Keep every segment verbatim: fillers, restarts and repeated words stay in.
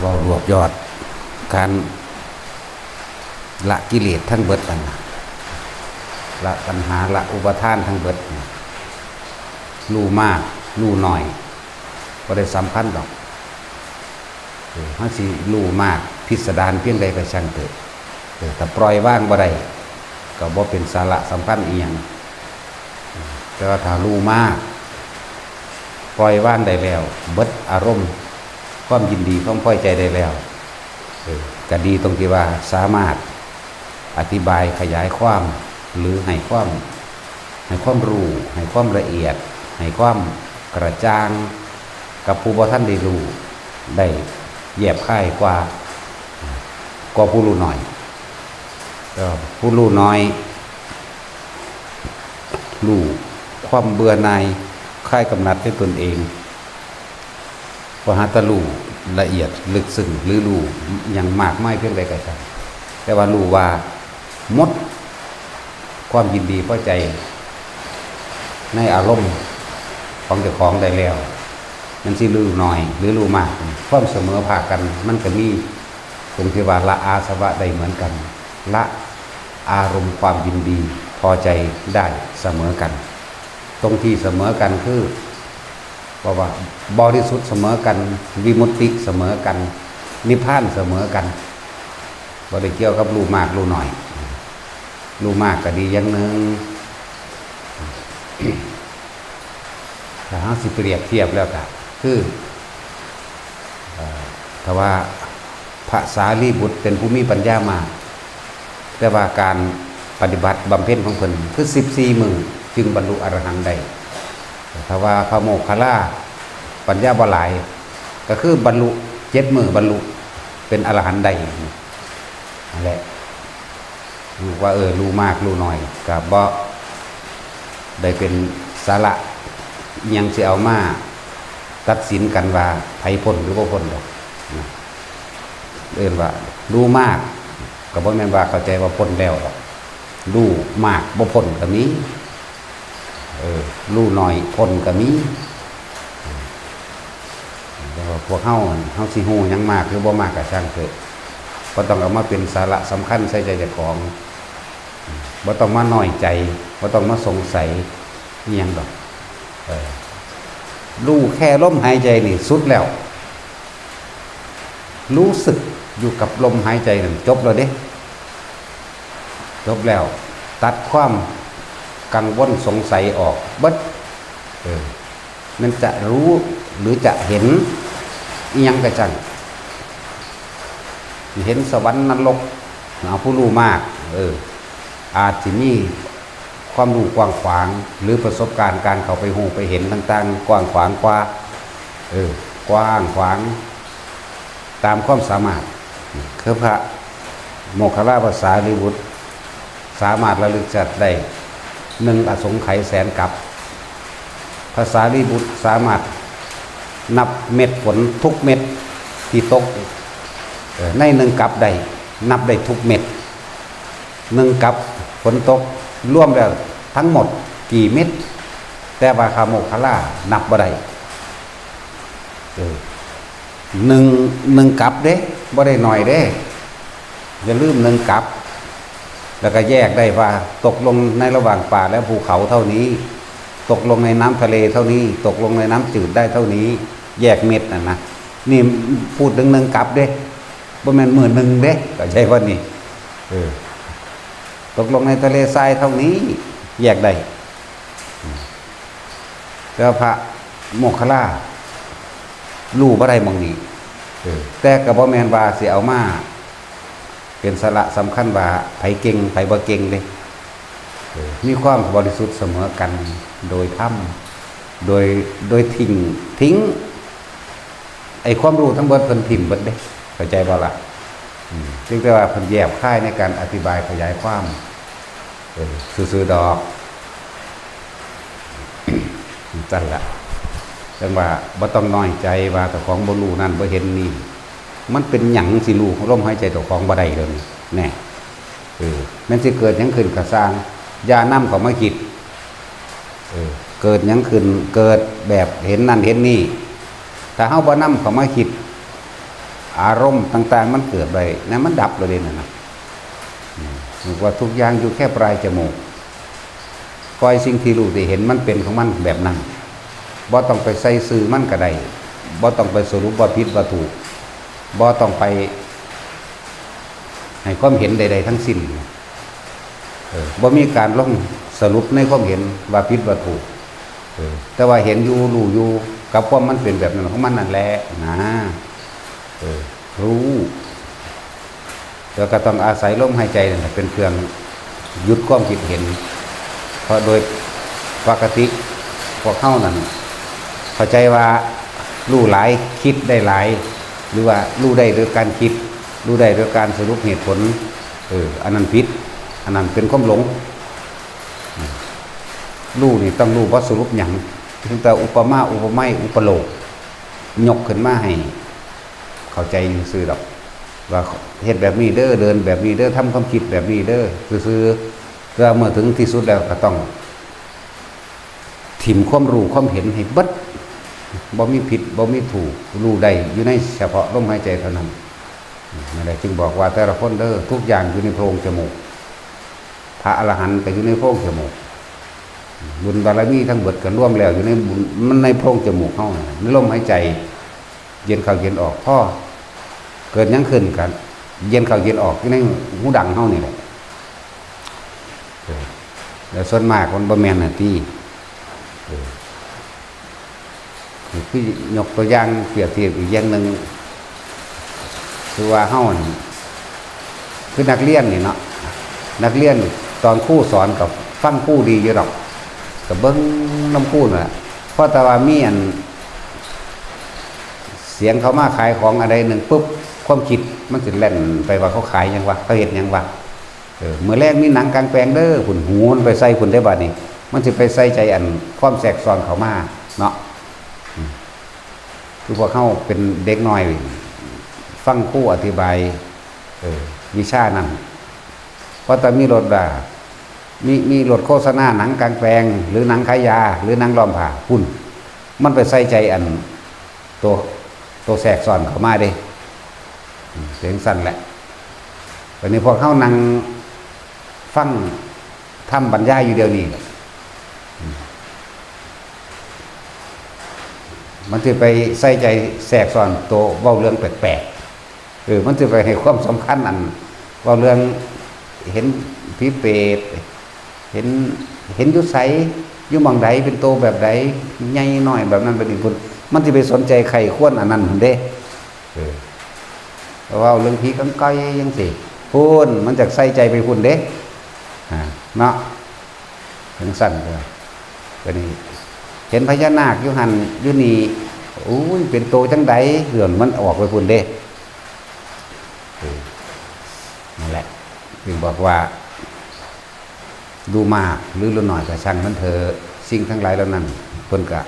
เว้ารวบยอดการละกิเลสทั้งเบิดนั่นน่ะ ละตัณหา ละอุปาทานทั้งเบิด รู้มาก รู้น้อย บ่ได้สำคัญดอก เออ เฮาสิรู้มากพิสดารเพียงใดก็ช่างเถอะ เออ ถ้าปล่อยวางบ่ได้ ก็บ่เป็นสาระสำคัญอีหยัง แต่ว่าถ้ารู้มาก ปล่อยวางได้แล้ว เบิดอารมณ์ ความยินดี ความพอใจได้แล้ว เออ ก็ดีตรงที่ว่าสามารถอธิบายขยายความ หรือให้ความ ให้ความรู้ ให้ความละเอียด ให้ความกระจ่าง กับผู้บ่ทันได้รู้ ได้แยบคายกว่า กว่าผู้รู้น้อย ก็ผู้รู้น้อย รู้ความเบื่อหน่าย คลายกำหนัดในตนเอง บ่หาแต่รู้ละเอียดลึกซึ้ง หรือรู้หยังมากมายเพียงใดก็ช่าง แต่ว่ารู้ว่าหมดความยินดีพอใจ ในอารมณ์ของเจ้าของได้แล้ว มันสิรู้น้อยหรือรู้มาก ความเสมอภาคกันมันก็มี ตรงที่ว่าละอาสวะได้เหมือนกัน ละอารมณ์ความยินดีพอใจได้เสมอกัน ตรงที่เสมอกันคือ เพราะว่าบริสุทธิ์เสมอกัน วิมุตติเสมอกัน นิพพานเสมอกัน บ่ได้เกี่ยวกับรู้มากรู้น้อย รู้มากก็ดีอย่างหนึ่ง ถ้าเฮาสิเปรียบเทียบแล้วก็คือ เอ่อ ถ้าว่าพระสารีบุตรเป็นผู้มีปัญญามาก แต่ว่าการปฏิบัติบำเพ็ญของเพิ่นคือสิบสี่มื้อจึงบรรลุอรหันต์ได้ ถ้าว่าพระโมคคัลลาปัญญาบ่หลาย ก็คือบรรลุเจ็ดมื้อบรรลุเป็นอรหันต์ได้ นั่นแหละ รู้ว่า เออ รู้มากรู้น้อย ก็บ่ได้เป็นสาระอิหยังสิเอามาตัดสินกันว่าไผพ้นหรือบ่พ้นดอกนะ เอิ้นว่ารู้มาก ก็บ่แม่นว่าเข้าใจว่าพ้นแล้วดอก รู้มากบ่พ้นก็มี เออ รู้น้อยพ้นก็มี แต่ว่าพวกเฮา เฮาสิรู้หยังมากหรือบ่มากก็ช่างเถอะ บ่ต้องเอามาเป็นสาระสำคัญใส่ใจเจ้าของ บ่ต้องมาน้อยใจ บ่ต้องมาสงสัยอิหยังดอก เออ รู้แค่ลมหายใจนี่สุดแล้ว รู้สึกอยู่กับลมหายใจนั่นจบแล้วเด้ จบแล้ว ตัดความกังวลสงสัยออกเบิด เออ มันจะรู้หรือจะเห็นอิหยังก็ช่าง สิเห็นสวรรค์นรก เอาผู้รู้มาก เออ อาจสิมีความรู้กว้างขวาง หรือประสบการณ์การเข้าไปฮู้ไปเห็นต่างๆ กว้างขวางกว่า เออ กว้างขวาง ตามความสามารถ คือพระโมคคัลลาภาษาลีบุตร สามารถระลึกชาติได้หนึ่งอสงไขยแสนกัป ภาษาลีบุตรสามารถนับเม็ดฝนทุกเม็ดที่ตก เอ่อ ในหนึ่งกัปได้ นับได้ทุกเม็ด หนึ่งกัปฝนตก รวมแล้วทั้งหมดกี่เม็ด แต่ว่าพระโมคคัลลานับบ่ได้ เออ หนึ่ง หนึ่งกัปเด้ บ่ได้น้อยเด้ อย่าลืมหนึ่งกัป แล้วก็แยกได้ว่าตกลงในระหว่างป่าและภูเขาเท่านี้ ตกลงในน้ำทะเลเท่านี้ ตกลงในน้ำจืดได้เท่านี้ แยกเม็ดน่ะนะ นี่พูดถึงหนึ่งกัปเด้ บ่แม่นมื้อหนึ่งเด้ เข้าใจบ่นี่ เออ ตกลงในทะเลทรายเท่านี้ แยกได้ แต่ว่าพระโมคคัลลารู้บ่ได้หม่องนี้ เออ แต่ก็บ่แม่นว่าสิเอามาเป็นสาระสำคัญว่าไผเก่งไผบ่เก่งเด้ เออ มีความบริสุทธิ์เสมอกันโดยธรรม โดย โดยทิ้ง ทิ้ง ไอ้ความรู้ทั้งเบิดเพิ่นถิ่มเบิดเด้ เข้าใจบ่ล่ะ อืม เพียงแต่ว่าเพิ่นแยบคายในการอธิบายขยายความ เออ ซื่อๆดอก จั่งละ จั่งว่าบ่ต้องน้อยใจว่าเจ้าของบ่รู้นั่นบ่เห็นนี่ มันเป็นหยังสิรู้ลมหายใจเจ้าของบ่ได้เดี๋ยวนี้ แน่ เออ แม่นสิเกิดหยังขึ้นก็ซ่าง อย่านำเข้ามาคิด เออ เกิดหยังขึ้น เกิดแบบเห็นนั่นเห็นนี่ ถ้าเฮาบ่นำเข้ามาคิด อารมณ์ต่างๆ มันเกิดไปนะ มันดับเลยเด้นั่นนะ อืม ว่าทุกอย่างอยู่แค่ปลายจมูก ปล่อยสิ่งที่รู้ที่เห็นมันเป็นของมันแบบนั้น บ่ต้องไปใส่ชื่อมันก็ได้ บ่ต้องไปสรุปว่าผิดว่าถูก บ่ต้องไปให้ความเห็นใดๆ ทั้งสิ้น เออ บ่มีการลงสรุปในความเห็นว่าผิดว่าถูก เออ แต่ว่าเห็นอยู่ รู้อยู่ กับความมันเป็นแบบนั้นของมันนั่นแหละนะ เออ รู้ แล้วก็ต้องอาศัยลมหายใจนั่นแหละเป็นเครื่องหยุดความคิดเห็น เพราะโดยปกติพวกเฮานั่นเข้าใจว่ารู้หลาย คิดได้หลาย หรือว่ารู้ได้โดยการคิด รู้ได้โดยการสรุปเหตุผล เออ อันนั้นผิด อันนั้นเป็นความหลง อืม รู้นี่ต้องรู้บ่สรุปหยัง เพียงแต่อุปมาอุปไมยอุปโลก ยกขึ้นมาให้เข้าใจซื่อๆดอก ว่าเฮ็ดแบบนี้เด้อ เดินแบบนี้เด้อ ทำความคิดแบบนี้เด้อ ซื่อๆ แต่เมื่อถึงที่สุดแล้วก็ต้อง ถิ่มความรู้ความเห็นให้เบิด บ่มีผิด บ่มีถูก รู้ได้อยู่ในเฉพาะลมหายใจเท่านั้น นั่นแหละจึงบอกว่าแต่ละคนเด้อ ทุกอย่างอยู่ในโพรงจมูก พระอรหันต์ก็อยู่ในโพรงจมูก บุญบารมีทั้งเบิดก็รวมแล้วอยู่ในบุญ มันในโพรงจมูกเฮานั่นแหละ ในลมหายใจ เย็นเข้าเย็นออก พอเกิดหยังขึ้นก็เย็นเข้าเย็นออกอยู่ในหูดังเฮานี่แหละ เออ แล้วส่วนมากมันบ่แม่นน่ะติ เออ นี่คือยกตัวอย่างเปรียบเทียบอีกอย่างหนึ่ง คือว่าเฮานี่ คือนักเรียนนี่เนาะ นักเรียนตอนครูสอนก็ฟังครูดีอยู่ดอก ก็เบิ่งนำครูนั่นแหละ เพราะแต่ว่ามีอัน เสียงเขามาขายของอันใดหนึ่งปุ๊บ ความคิดมันสิแล่นไปว่าเขาขายหยังวะ เขาเฮ็ดหยังวะ เออ มื้อแลงมีหนังกลางแปลงเด้อ พุ้น หูมันไปใส่พุ้นได้บัดนี้ มันสิไปใส่ใจอันความแทรกซ้อนเข้ามาเนาะ อืม คือพวกเฮาเป็นเด็กน้อย ฟังครูอธิบาย เออ วิชานั้น เพราะแต่มีรถว่า มี มีรถโฆษณาหนังกลางแปลง หรือหนังขายยา หรือหนังล้อมผ้า พุ้น มันไปใส่ใจอัน ตัว ตัวแทรกซ้อนเข้ามาเด้ อืม เป็นจั่งซั้นแหละ วันนี้พวกเฮานั่งฟังธรรมบรรยายอยู่เดี๋ยวนี้ อืม มันสิไปใส่ใจแทรกซ้อนตัวเว้าเรื่องแปลกๆ เออ มันสิไปให้ความสำคัญอันเว้าเรื่องเห็นผีเปรต เห็น เห็นอยู่ไส อยู่หม่องใด เป็นโตแบบใด ใหญ่น้อยแบบนั้นแบบนี้พุ้น มันสิไปสนใจใคร่ครวญอันนั้นพุ้นเด้ เออ เว้าเรื่องผีกองกอยจั่งซี้ พุ้น มันจักใส่ใจไปพุ้นเด้ อ่า เนาะ จั่งซั้นเด้อ บัดนี้ เห็นพญานาคอยู่หั่นอยู่นี่ โอ้ย เป็นโตจั่งใด เรื่องมันออกไปพุ้นเด้ เออ นั่นแหละ จึงบอกว่า รู้มากหรือรู้น้อยก็ช่างมันเถอะ สิ่งทั้งหลายเหล่านั้น เพิ่นก็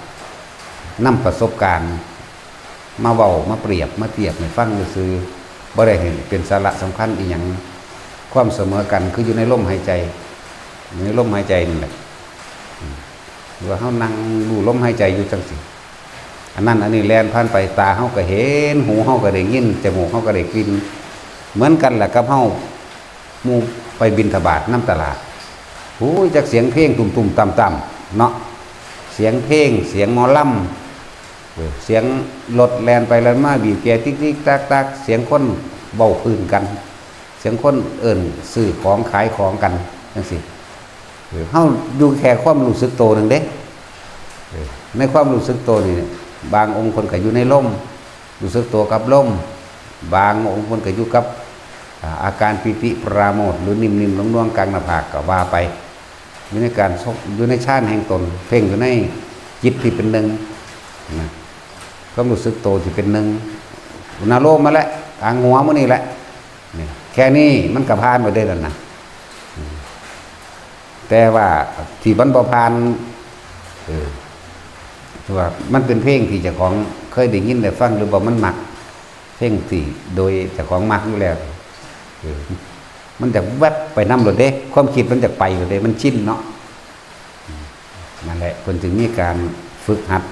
นำประสบการณ์มาเว้า มาเปรียบ มาเทียบให้ฟังซื่อๆ บ่ได้ให้เป็นสาระสำคัญอีหยัง ความเสมอกันคืออยู่ในลมหายใจ อยู่ในลมหายใจนั่นแหละ อืม ว่าเฮานั่งรู้ลมหายใจอยู่จั่งซี้ อันนั้นอันนี้แล่นผ่านไป ตาเฮาก็เห็น หูเฮาก็ได้ยิน จมูกเฮาก็ได้กลิ่น เหมือนกันแหละกับเฮา หมู่ไปบิณฑบาตนำตลาด โอ้ย จักเสียงเพลงตุ้มๆต่ำๆเนาะ เสียงเพลง เสียงหมอลำ เออ เสียงรถแล่นไปแล่นมา บีบแกติ๊กๆตักๆ เสียงคนเว้าพื้นกัน เสียงคนเอิ้นซื้อของขายของกันจั่งซี้ เออ เฮาอยู่แค่ความรู้สึกโตหนึ่งเด้ เออ ในความรู้สึกโตนี่ บางองค์เพิ่นก็อยู่ในลม รู้สึกโตกับลม บางองค์เพิ่นก็อยู่กับ อ่า อาการปีติปราโมทย์ หรือนิ่มๆหน่วงๆกลางหน้าผากก็ว่าไป อยู่ในการทรง อยู่ในฌานแห่งตน เพ่งอยู่ในจิตที่เป็นหนึ่งนะ ความรู้สึกโตที่เป็นหนึ่ง อุณาโลมมาแล้ว กลางหัวมื้อนี้แหละ นี่ แค่นี้มันก็ผ่านไปได้แล้วนะ อืม แต่ว่าที่มันบ่ผ่าน เออ ว่ามันเป็นเพลงที่เจ้าของเคยได้ยินได้ฟัง หรือว่ามันมัก เพลงที่โดยเจ้าของมักอยู่แล้ว เออ มันจะแวบไปนำโลดเด้ ความคิดมันจะไปโลดเด้ มันชินเนาะ อืม นั่นแหละ เพิ่นจึงมีการฝึกหัด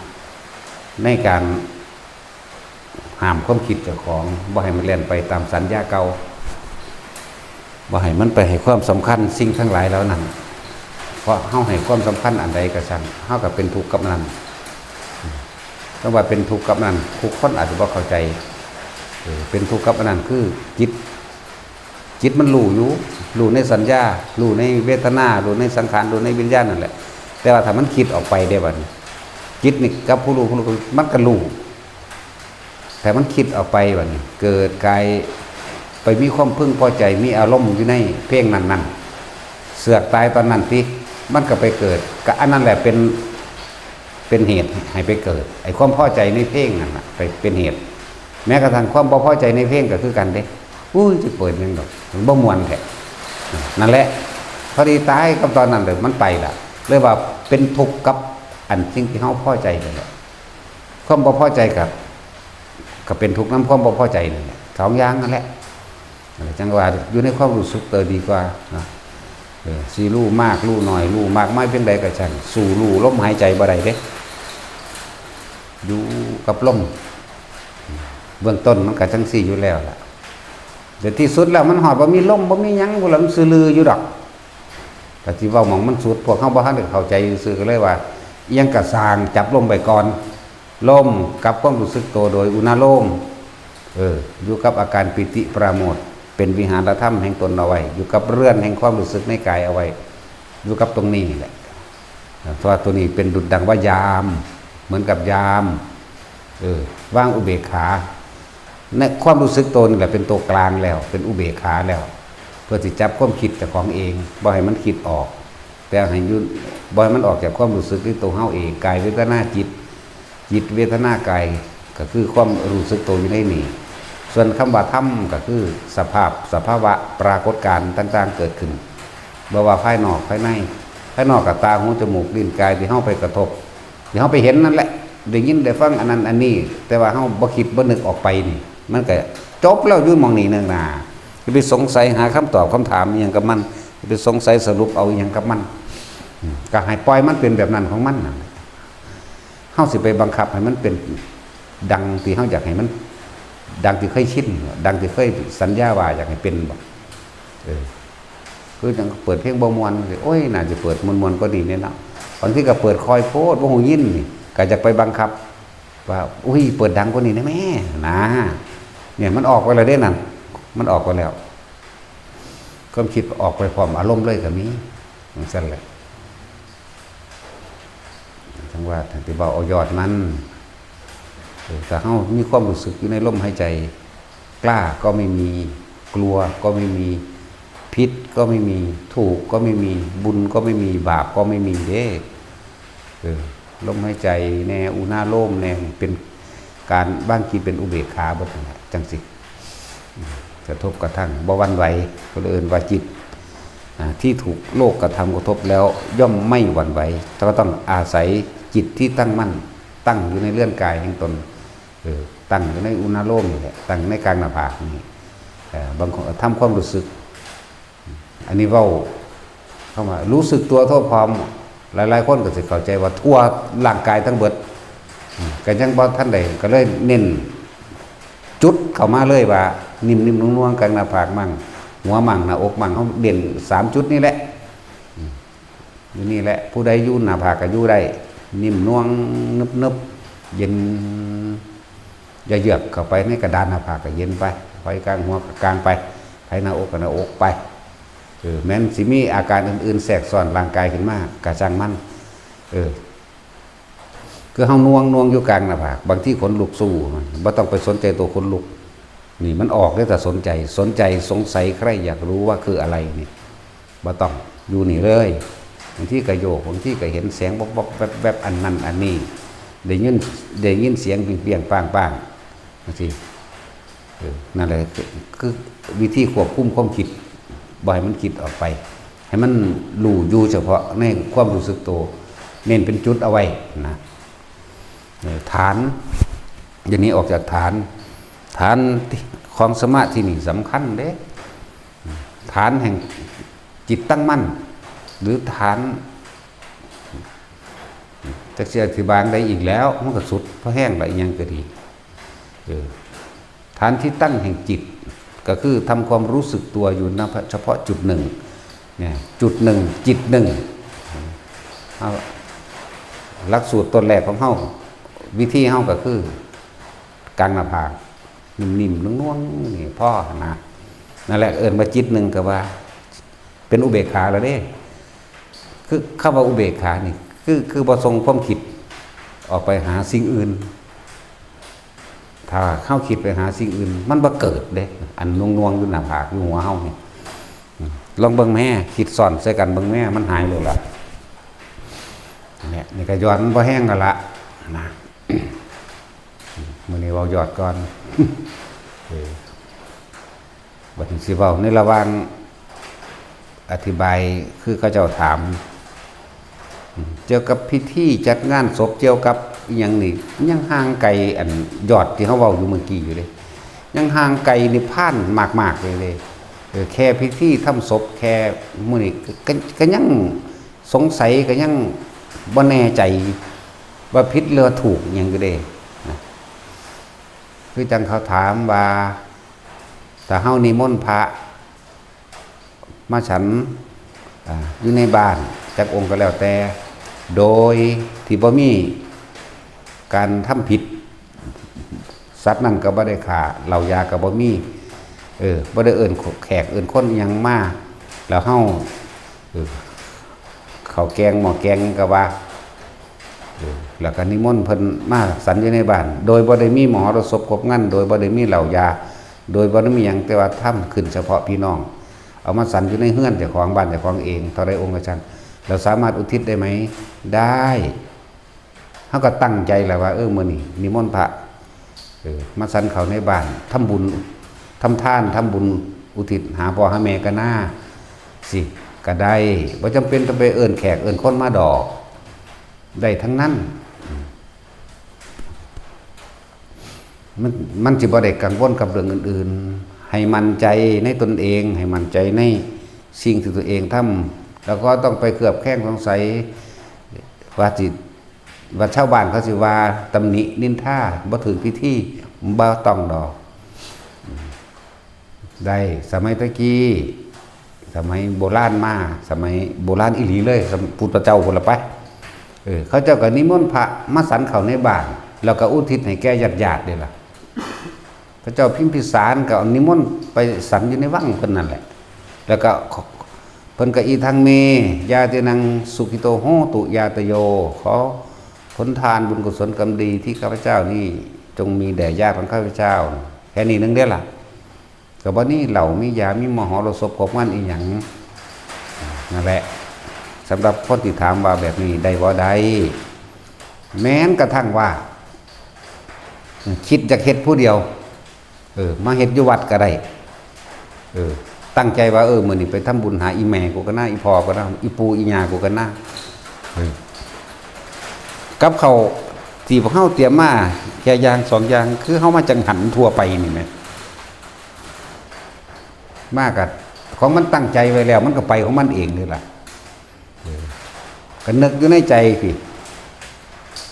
ในการ ห้ามความคิดเจ้าของ บ่ให้มันแล่นไปตามสัญญาเก่า บ่ให้มันไปให้ความสำคัญสิ่งทั้งหลายเหล่านั้น เพราะเฮาให้ความสำคัญอันใดก็ช่าง เฮาก็เป็นทุกข์กับอันนั้น คำว่าเป็นทุกข์กับอันนั้น ทุกคนอาจจะบ่เข้าใจ เออ เป็นทุกข์กับอันนั้นคือจิต จิตมันรู้อยู่ รู้ในสัญญา รู้ในเวทนา รู้ในสังขาร รู้ในวิญญาณนั่นแหละ แต่ว่าถ้ามันคิดออกไปได้บัดนี้ จิตนี่กับผู้รู้ ผู้รู้ มันก็รู้ แต่มันคิดออกไปบัดนี้ เกิดกาย ไปมีความพึงพอใจ มีอารมณ์อยู่ในเพลงนั้นๆ เสือกตายตอนนั้นติ มันก็ไปเกิด ก็อันนั้นแหละเป็น เป็นเหตุให้ไปเกิด ไอ้ความพอใจในเพลงนั่นน่ะ ไปเป็นเหตุ แม้กระทั่งความบ่พอใจในเพลงก็คือกันเด้ อุ้ย จะเปิดหยังดอก มันบ่ม่วนแท้ นั่นแหละ พอดีตายกับตอนนั้นเลย มันไปละ เลยว่าเป็นทุกข์กับอันสิ่งที่เฮาพอใจนั่นแหละ ความบ่พอใจกับ ก็เป็นทุกข์นำความบ่พอใจนั่นแหละ สองอย่างนั่นแหละ จั่งว่าอยู่ในความรู้สึกตัวดีกว่าเนาะ เออ สิรู้มากรู้น้อย รู้มากมายเพียงใดก็ช่าง สู้รู้ลมหายใจบ่ได้เด้ อยู่กับลม เบื้องต้นมันก็จั่งซี้อยู่แล้วล่ะ แต่ที่สุดแล้วมันฮอดบ่มีลม บ่มีหยัง พุ้นล่ะ มันซื่อลืออยู่ดอก ก็สิเว้าหม่องมันสุด พวกเฮาบ่ทันได้เข้าใจซื่อๆ ก็เลยว่า อิหยังก็ซ่าง จับลมไว้ก่อน ลมกับความรู้สึกตัวโดยอุณาโลม เออ อยู่กับอาการปีติปราโมทย์ เป็นวิหารธรรมแห่งตนเอาไว้ อยู่กับเรือนแห่งความรู้สึกในกายเอาไว้ อยู่กับตรงนี้นี่แหละ เพราะว่าตัวนี้เป็นดุจดังว่ายาม เหมือนกับยาม เออ วางอุเบกขา ในความรู้สึกตัวนี่แหละเป็นตัวกลางแล้ว เป็นอุเบกขาแล้ว เพื่อสิจับความคิดเจ้าของเอง บ่ให้มันคิดออก แต่ให้อยู่ บ่ให้มันออกจากความรู้สึกที่ตัวเฮาเอง กายเวทนาจิต จิตเวทนากาย ก็คือความรู้สึกตัวอยู่ในนี้ ส่วนคำว่าธรรมก็คือสภาพ สภาวะ ปรากฏการณ์ต่างๆ เกิดขึ้น บ่ว่าภายนอกภายใน ภายนอกก็ตา หู จมูก ลิ้น กาย ที่เฮาไปกระทบ ที่เฮาไปเห็นนั่นแหละ ได้ยินได้ฟังอันนั้นอันนี้ แต่ว่าเฮาบ่คิดบ่นึกออกไปนี่ มันก็จบแล้วอยู่หม่องนี้เนืองนา อย่าไปสงสัยหาคำตอบคำถามอิหยังกับมัน อย่าไปสงสัยสรุปเอาอิหยังกับมัน อืม ก็ให้ปล่อยมันเป็นแบบนั้นของมันนั่นแหละ เฮาสิไปบังคับให้มันเป็นดังที่เฮาอยากให้มัน ดังที่เคยชิน ดังที่เคยสัญญาว่าอยากให้เป็นบ่ เออ คือจั่งเปิดเพลงบ่ม่วน โอ้ย น่าจะเปิดม่วนๆ กว่านี้แหน่เนาะ บางทีก็เปิดคอยโพด บ่ฮู้ยินนี่ ก็อยากไปบังคับ ว่า อุ้ย เปิดดังกว่านี้แหน่แม่ นะ เนี่ย มันออกไปแล้วเด้นั่น มันออกไปแล้ว ความคิดออกไปพร้อมอารมณ์เลยก็มี จั่งซั้นแหละ จั่งว่า ถ้าสิเว้าเอายอดมัน เออ ถ้าเฮามีความรู้สึกอยู่ในลมหายใจ กล้าก็ไม่มี กลัวก็ไม่มี ผิดก็ไม่มี ถูกก็ไม่มี บุญก็ไม่มี บาปก็ไม่มีเด้ เออ ลมหายใจแน่ อุณาโลมแน่ เป็นการวางจิตเป็นอุเบกขาเบิดนั่นแหละ จั่งซี้ กระทบกระทั่ง บ่หวั่นไหว ก็เลยเอิ้นว่าจิต อ่า ที่ถูกโลกกระทำกระทบแล้วย่อมไม่หวั่นไหว แต่ก็ต้องอาศัยจิตที่ตั้งมั่น ตั้งอยู่ในเรือนกายแห่งตน เออ ตั้งอยู่ในอุณาโลมนี่แหละ ตั้งในกลางหน้าผากนี่ เอ่อ บางคนก็ทำความรู้สึก อันนี้เว้า คำว่ารู้สึกตัวทั่วพร้อม หลายๆ คนก็สิเข้าใจว่าทั่วร่างกายทั้งเบิด อืม ก็ยังบ่ทันได้ ก็เลยเน้นจุดเข้ามาเลยว่า นิ่มๆ นวลๆ กลางหน้าผากมั่ง หัวมั่ง หน้าอกมั่ง เฮาเน้นสามจุดนี่แหละ อืม อยู่นี่แหละ ผู้ใดอยู่หน้าผากก็อยู่ได้ นิ่มนวล นึบๆ เย็น อย่าเยือกเข้าไปในกระดานหน้าผากก็เย็นไป ไผกลางหัวก็กลางไป ไผหน้าอกก็หน้าอกไป เออ แม้นสิมีอาการอื่นๆ แทรกซ้อนร่างกายขึ้นมาก็ช่างมัน เออ คือเฮาน่วง น่วงอยู่กลางหน้าผาก บางทีขนลุกสู้มัน บ่ต้องไปสนใจตัวขนลุก นี่มันออกเด้ ถ้าสนใจ สนใจ สงสัย ใคร่อยากรู้ว่าคืออะไรนี่ บ่ต้อง อยู่นี่เลย บางทีก็โยก บางทีก็เห็นแสงวับๆ แวบๆ อันนั้นอันนี้ ได้ยิน ได้ยินเสียงเปรี้ยงๆ ป้างๆ จั่งซี้ เออ นั่นแหละ คือ คือวิธีควบคุมความคิด บ่ให้มันคิดออกไป ให้มันรู้อยู่เฉพาะในความรู้สึกตัว เน้นเป็นจุดเอาไว้นะ เออ ฐาน อย่างนี้ออกจากฐาน ฐานของสมาธินี่สำคัญเด้ ฐานแห่งจิตตั้งมั่น หรือฐาน จักสิอธิบายได้อีกแล้ว มันก็สุดพอแห้งละ อิหยังก็ดี เออ ฐานที่ตั้งแห่งจิต ก็คือทำความรู้สึกตัวอยู่ณเฉพาะจุดหนึ่ง เนี่ย จุดหนึ่ง จิตหนึ่ง เอา หลักสูตรต้นแรกของเฮา วิธีเฮาก็คือ กลางหน้าผาก นิ่มๆ นุ่งๆ นี่พอนะ นั่นแหละเอิ้นว่าจิตหนึ่ง ก็ว่า เป็นอุเบกขาแล้วเด้ คือคำว่าอุเบกขานี่ คือ คือบ่ส่งความคิดออกไปหาสิ่งอื่น ถ้าเฮาคิดไปหาสิ่งอื่น มันบ่เกิดเด้ อันนุ่งๆ อยู่หน้าผาก อยู่หัวเฮานี่ ลองเบิ่งแม่ คิดซ้อนใส่กันเบิ่งแม่ มันหายเลยล่ะ เนี่ย นี่ก็ย้อนมันบ่แห้งแล้วล่ะ นะ มื้อนี้เว้ายอดก่อน เออ บัดนี้สิเว้าในระหว่างอธิบาย คือเขาเจ้าถาม อืม เกี่ยวกับพิธีจัดงานศพ เกี่ยวกับอิหยังนี่ ยังห่างไกลอันยอดที่เฮาเว้าอยู่เมื่อกี้อยู่เด้ ยังห่างไกลนิพพานมากๆ เลยเด้ เออ แค่พิธีทำศพ แค่มื้อนี้ก็ ก็ ก็ยังสงสัย ก็ยังบ่แน่ใจว่าผิดหรือว่าถูกอิหยังอยู่เด้ นะ คือจั่งเขาถามว่า ถ้าเฮานิมนต์พระมาฉัน อ่า อยู่ในบ้านจักองค์ก็แล้วแต่ โดยที่บ่มีการทำผิด สัตว์นั่นก็บ่ได้ฆ่า เหล้ายาก็บ่มี เออ บ่ได้เอิ้นแขกเอิ้นคนอิหยังมา แล้วเฮา เออ ข้าวแกงหม้อแกงหยังก็ว่า เออ แล้วก็นิมนต์เพิ่นมาฉันอยู่ในบ้าน โดยบ่ได้มีมหรสพครบงาน โดยบ่ได้มีเหล้ายา โดยบ่ได้มีหยัง แต่ว่าทำขึ้นเฉพาะพี่น้อง เอามาฉันอยู่ในเฮือนเจ้าของบ้านเจ้าของเอง เท่าใดองค์ก็ฉัน เราสามารถอุทิศได้ไหม ได้ เฮาก็ตั้งใจแล้วว่า เออ มื้อนี้นิมนต์พระ เออ มาฉันข้าวในบ้าน ทำบุญ ทำทาน ทำบุญอุทิศหาพ่อหาแม่ก็น่า สิ ก็ได้ บ่จำเป็นต้องไปเอิ้นแขกเอิ้นคนมาดอก ได้ทั้งนั้น มัน มันสิบ่ได้กังวลกับเรื่องอื่นๆ ให้มั่นใจในตนเอง ให้มั่นใจในสิ่งที่ตัวเองทำ แล้วก็ต้องไปเคลือบแคลงสงสัย ว่าสิ ว่าชาวบ้านเขาสิว่าตำหนินินทา บ่ถืกพิธี บ่ต้องดอก ได้ สมัยตะกี้ สมัยโบราณมา สมัยโบราณอีหลีเลย สมัยพุทธเจ้าพุ้นละไป เออ เขาเจ้าก็นิมนต์พระมาฉันข้าวในบ้าน แล้วก็อุทิศให้แก่ญาติๆ เด้ล่ะ พระเจ้าพิมพิสารก็นิมนต์ไปฉันอยู่ในวังเพิ่นนั่นแหละ แล้วก็ขอ เพิ่นก็ อิทังเม ญาตินัง สุขิโตโหตุ ญาตโย ขอผลทานบุญกุศลกรรมดีที่ข้าพเจ้านี่ จงมีแด่ญาติของข้าพเจ้า แค่นี้นึงเด้ล่ะ ก็บ่มีเหล้า มียา มีมหรสพครบงานอีหยัง นั่นแหละ สำหรับคนที่ถามว่าแบบนี้ได้บ่ ได้ แม้นกระทั่งว่า คิดอยากเฮ็ดผู้เดียว เออ มาเฮ็ดอยู่วัดก็ได้ เออ ตั้งใจว่า เออ มื้อนี้ไปทำบุญหาอีแม่กูก็น่า อีพ่อก็น่า อีปู่อีย่ากูก็น่า เออ กับข้าวที่พวกเฮาเตรียมมาแค่อย่างสองอย่าง คือเฮามาจังหันทั่วไปนี่แหม มาก็ ของมันตั้งใจไว้แล้ว มันก็ไปของมันเองนี่ล่ะ เออ ก็นึกอยู่ในใจพี้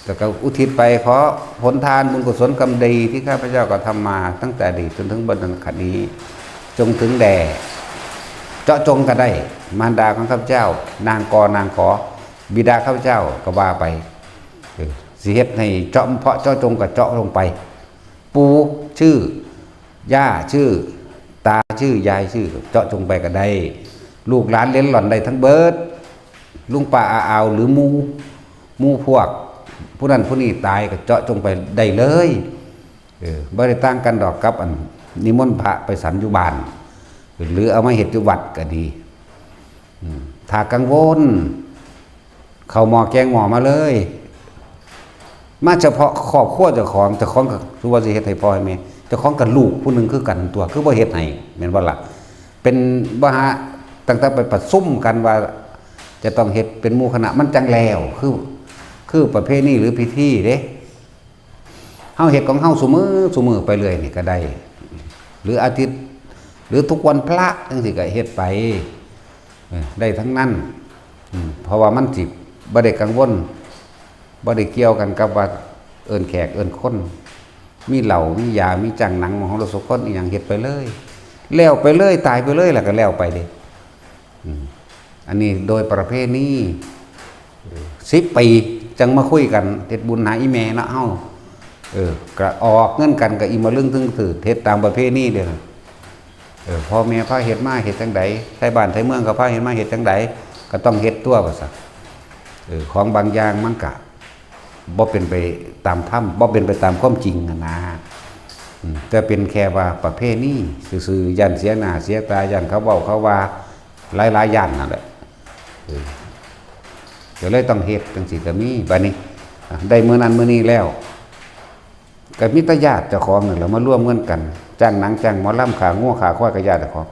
แล้วก็อุทิศไปขอผลทานบุญกุศลกรรมดีที่ข้าพเจ้ากระทำมาตั้งแต่อดีตจนถึงปัจจุบันนี้ จงถึงแด่ เจาะจงก็ได้ มารดาของข้าพเจ้า นางกอนางขอ บิดาข้าพเจ้าก็ว่าไป เออ สิเฮ็ดให้เจาะ เพาะเจาะจงก็เจาะลงไป ปู่ชื่อ ย่าชื่อ ตาชื่อ ยายชื่อ เจาะจงไปก็ได้ ลูกหลานเหลนหล่อนได้ทั้งเบิด ลุงป้าอาอาวหรือหมู่ หมู่พวก ผู้นั้นผู้นี้ตายก็เจาะจงไปได้เลย เออ บ่ได้ต่างกันดอกกับอันนิมนต์พระไปฉันอยู่บ้าน หรือเอามาเฮ็ดอยู่วัดก็ดี อืม ถ้ากังวล เข้าหม้อแกงหม้อมาเลย มาเฉพาะครอบครัวเจ้าของ เจ้าของก็คือว่าสิเฮ็ดให้พ่อให้แม่ เจ้าของก็ลูกผู้หนึ่งคือกันตั๊ว คือบ่เฮ็ดให้ แม่นบ่ล่ะ เป็นบ่หา ตั้งแต่ไปประชุมกันว่า จะต้องเฮ็ดเป็นหมู่คณะ มันจั่งแล้ว คือ คือประเพณีหรือพิธีเด้ เฮาเฮ็ดของเฮาซุมื้อซุมื้อไปเรื่อยนี่ก็ได้ หรืออาทิตย์ หรือทุกวันพระจั่งซี้ก็เฮ็ดไป เออ ได้ทั้งนั้น อืม เพราะว่ามันสิบ่ได้กังวล บ่ได้เกี่ยวกันกับว่าเอิ้นแขกเอิ้นคน มีเหล้า มียา มีจ้างหนัง มหรสพคนอิหยัง เฮ็ดไปเลย แล้วไปเลย ตายไปเลย แล้วก็แล้วไปเด้ อืม อันนี้โดยประเพณี สิบปี จั่งมาคุยกัน เฮ็ดบุญหาอีแม่เนาะ เฮา เออ ก็ออกเงินกัน ก็อิมะลึงตึงถือ เฮ็ดตามประเพณีเด้อ เออ พ่อแม่พาเฮ็ดมา เฮ็ดจั่งใด ไทบ้านไทเมืองเขาพาเฮ็ดมา เฮ็ดจั่งใด ก็ต้องเฮ็ดตั๊ว ว่าซั่น เออ ของบางอย่างมันก็บ่เป็นไปตามธรรม บ่เป็นไปตามความจริงหั้นนะ อืม แต่เป็นแค่ว่าประเพณีซื่อๆ ย้านเสียหน้าเสียตา ย้านเขาเว้าเขาว่า หลายๆ ย้านนั่นแหละ เออ ก็เลยต้องเฮ็ดจั่งซี้ก็มี บัดนี้ อ่ะ ได้มื้อนั้นมื้อนี้แล้ว ก็มีแต่ญาติเจ้าของนั่นแหละ มารวมเงินกัน จ้างหนัง จ้างหมอลำ ฆ่างัวฆ่าควาย ก็ญาติเจ้าของ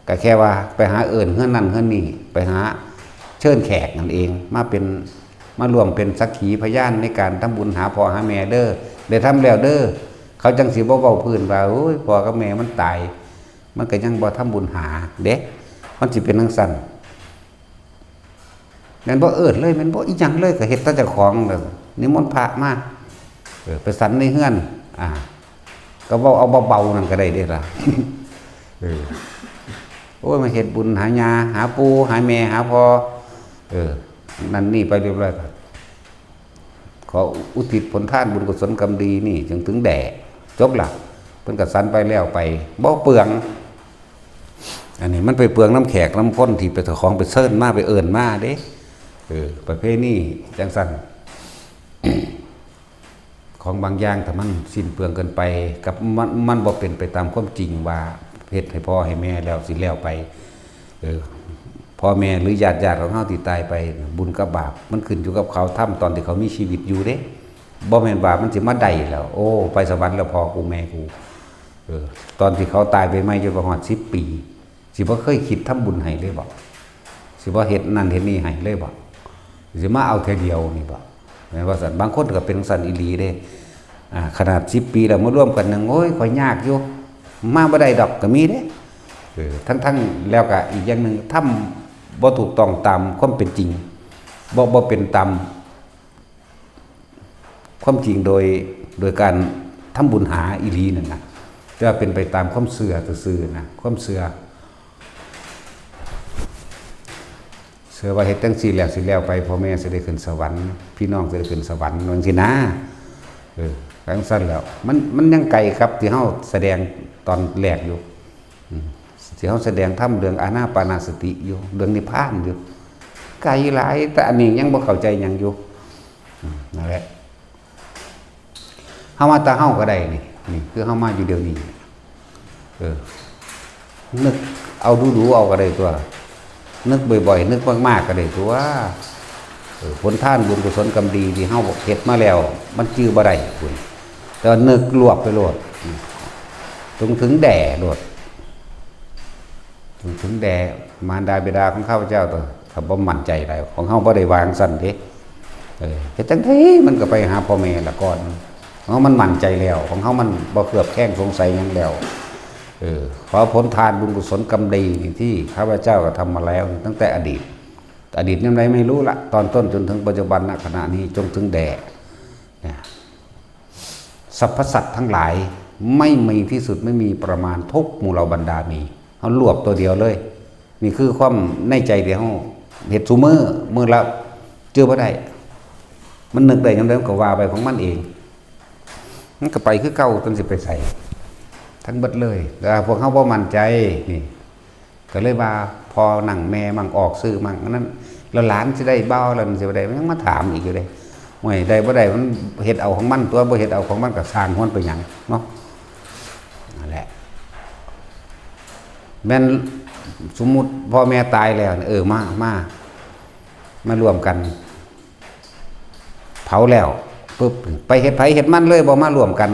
ก็แค่ว่าไปหาเอิ้นเฮือนนั่นเฮือนนี่ ไปหาเชิญแขกนั่นเอง มาเป็น มาร่วมเป็นสักขีพยานในการทำบุญหาพ่อหาแม่เด้อ ได้ทำแล้วเด้อ เขาจั่งสิบ่เว้าพื้นว่า โอ้ย พ่อกับแม่มันตาย มันก็ยังบ่ทำบุญหาเด้ มันสิเป็นจั่งซั้น แม่นบ่เอิ้นเลย แม่นบ่อีหยังเลย ก็เฮ็ดแต่เจ้าของเลย นิมนต์พระมา เออ ไปสันในเฮือน อ่า ก็เว้าเอาเบาๆ นั่นก็ได้เด้ล่ะ เออ โอ้ย มาเฮ็ดบุญหาย่า หาปู่ หาแม่ หาพ่อ เออ นั่นนี่ไปเรียบร้อยก็ ขออุทิศผลทานบุญกุศลกรรมดีนี่ จนถึงแด่ จบละ เพิ่นก็สันไปแล้วไป บ่เปลือง อันนี้มันไปเปลืองนำแขกนำคนที่ไปเจ้าของไปเชิญมา ไปเอิ้นมาเด้ เออ ประเพณีจั่งซั้น ของบางอย่างถ้ามันสิ้นเปลืองเกินไป กับมัน มันบ่เป็นไปตามความจริงว่าเฮ็ดให้พ่อให้แม่แล้วสิแล้วไป เออ พ่อแม่หรือญาติๆ ของเฮาที่ตายไป บุญกับบาป มันขึ้นอยู่กับเขาทำตอนที่เขามีชีวิตอยู่เด้ บ่แม่นว่ามันสิมาได้แล้ว โอ้ ไปสวรรค์แล้วพ่อกูแม่กู เออ ตอนที่เขาตายไปใหม่จนบ่ฮอดสิบปี สิบ่เคยคิดทำบุญให้เลยบ่ สิบ่เฮ็ดนั่นเฮ็ดนี่ให้เลยบ่ สิมาเอาเทื่อเดียวนี่บ่ แม่นว่าซั่น บางคนก็เป็นจั่งซั้นอีหลีเด้ อ่า ขนาดสิบปีแล้วมารวมกันหนึ่ง โอ้ย ข้อยยากอยู่ มาบ่ได้ดอก ก็มีเด้ เออ ทั้งๆ แล้วก็อีกอย่างหนึ่ง ทำบ่ถูกต้องตามความเป็นจริง บ่ บ่เป็นตาม ความจริงโดย โดยการทำบุญหาอีหลีนั่นนะ แต่ว่าเป็นไปตามความเชื่อซื่อๆ นะ ความเชื่อ เชื่อว่าเฮ็ดจั่งซี้แล้วสิแล้วไป พ่อแม่สิได้ขึ้นสวรรค์ พี่น้องสิได้ขึ้นสวรรค์ จั่งซี้นะ เออ จั่งซั้นแล้ว มัน มันยังไกลกับที่เฮาแสดงตอนแรกอยู่ อืม ที่เฮาแสดงธรรมเรื่องอานาปานสติอยู่ เรื่องนิพพานอยู่ ไกลหลาย แต่อันนี้ยังบ่เข้าใจหยังอยู่ อืม นั่นแหละ เฮามาแต่เฮาก็ได้นี่ นี่คือเฮามาอยู่เดี๋ยวนี้ เออ นึกเอาดูๆ เอาก็ได้ตั๊ว นึกบ่อยๆ นึกมากๆ ก็ได้ตั๊ว เออ ผลทานบุญกุศลกรรมดีที่เฮาเฮ็ดมาแล้ว มันจื่อบ่ได้พุ้น แต่ว่านึกรวบไปโลด อืม ถึง ถึงแด่โลด ถึง ถึงแด่มารดาบิดาของข้าพเจ้าตั๊ว ถ้าบ่มั่นใจหลาย ของเฮาบ่ได้วางซั่นเด้ เออ เฮ็ดจั่งใดมันก็ไปหาพ่อแม่ละก่อน ของเฮามันมั่นใจแล้ว ของเฮามันบ่เคลือบแคลงสงสัยหยังแล้ว เออ ขอผลทานบุญกุศลกรรมดีนี่ที่ข้าพเจ้ากระทำมาแล้วตั้งแต่อดีต อดีตยามใดไม่รู้ละ ตอนต้นจนถึงปัจจุบัน ณ ขณะนี้ จนถึงแด่ เนี่ย สรรพสัตว์ทั้งหลาย ไม่มีที่สุด ไม่มีประมาณ ทุกหมู่เหล่าบรรดามี เฮารวบตัวเดียวเลย นี่คือความในใจที่เฮาเฮ็ดซุมื้อ มื้อละ จื่อบ่ได้ มันนึกได้ยามใดมันก็ว่าไปของมันเอง มันก็ไปคือเก่า จั่งสิไปไส ทั้งเบิดเลย แต่ว่าพวกเฮาบ่มั่นใจ นี่ ก็เลยว่าพ่อมั่งแม่มั่งออกซื่อมั่ง อันนั้น แล้วหลานสิได้บ่ หลานสิบ่ได้ มันยังมาถามอีกอยู่เด้ ห่วย ได้บ่ได้ มันเฮ็ดเอาของมันตั๊ว บ่เฮ็ดเอาของมันก็ซ่างมันไปหยังเนาะ นั่นแหละ แม่นสมมุติพ่อแม่ตายแล้วเนี่ย เออ มา มา มาร่วมกัน เผาแล้วปุ๊บ ไปเฮ็ดไผเฮ็ดมันเลย บ่มาร่วมกัน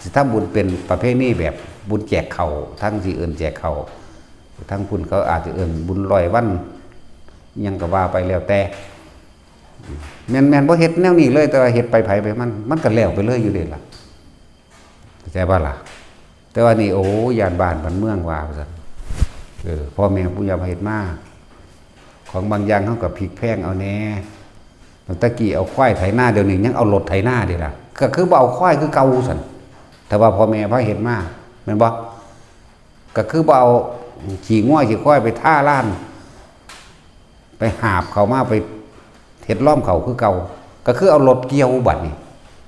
สิทำบุญเป็นประเพณีแบบบุญแจกข้าว ทั้งสิเอิ้นแจกข้าว ทั้งพุ้นเขาอาจจะเอิ้นบุญร้อยวัน หยังก็ว่าไปแล้วแต่ แม่น แม่นบ่เฮ็ดแนวนี้เลย แต่ว่าเฮ็ดไปไผไปมัน มันก็แล้วไปเลยอยู่เด้ล่ะ เข้าใจบ่ล่ะ แต่ว่านี่ โอ้ ย่านบ้านบ้านเมืองว่า ว่าซั่น เออ พ่อแม่ปู่ย่าเฮ็ดมา ของบางอย่างเฮาก็พลิกแพลงเอาแหน่ ตะกี้เอาควายไถนา เดี๋ยวนี้ยังเอารถไถนาเด้ล่ะ ก็คือบ่เอาควายคือเก่าซั่น แต่ว่าพ่อแม่พาเฮ็ดมา แม่นบ่ ก็คือบ่เอาขี้งัวขี้ควายไปทาลาน ไปหาบเข้ามา ไปเฮ็ดล้อมเข้าคือเก่า ก็คือเอารถเกี่ยวบัดนี้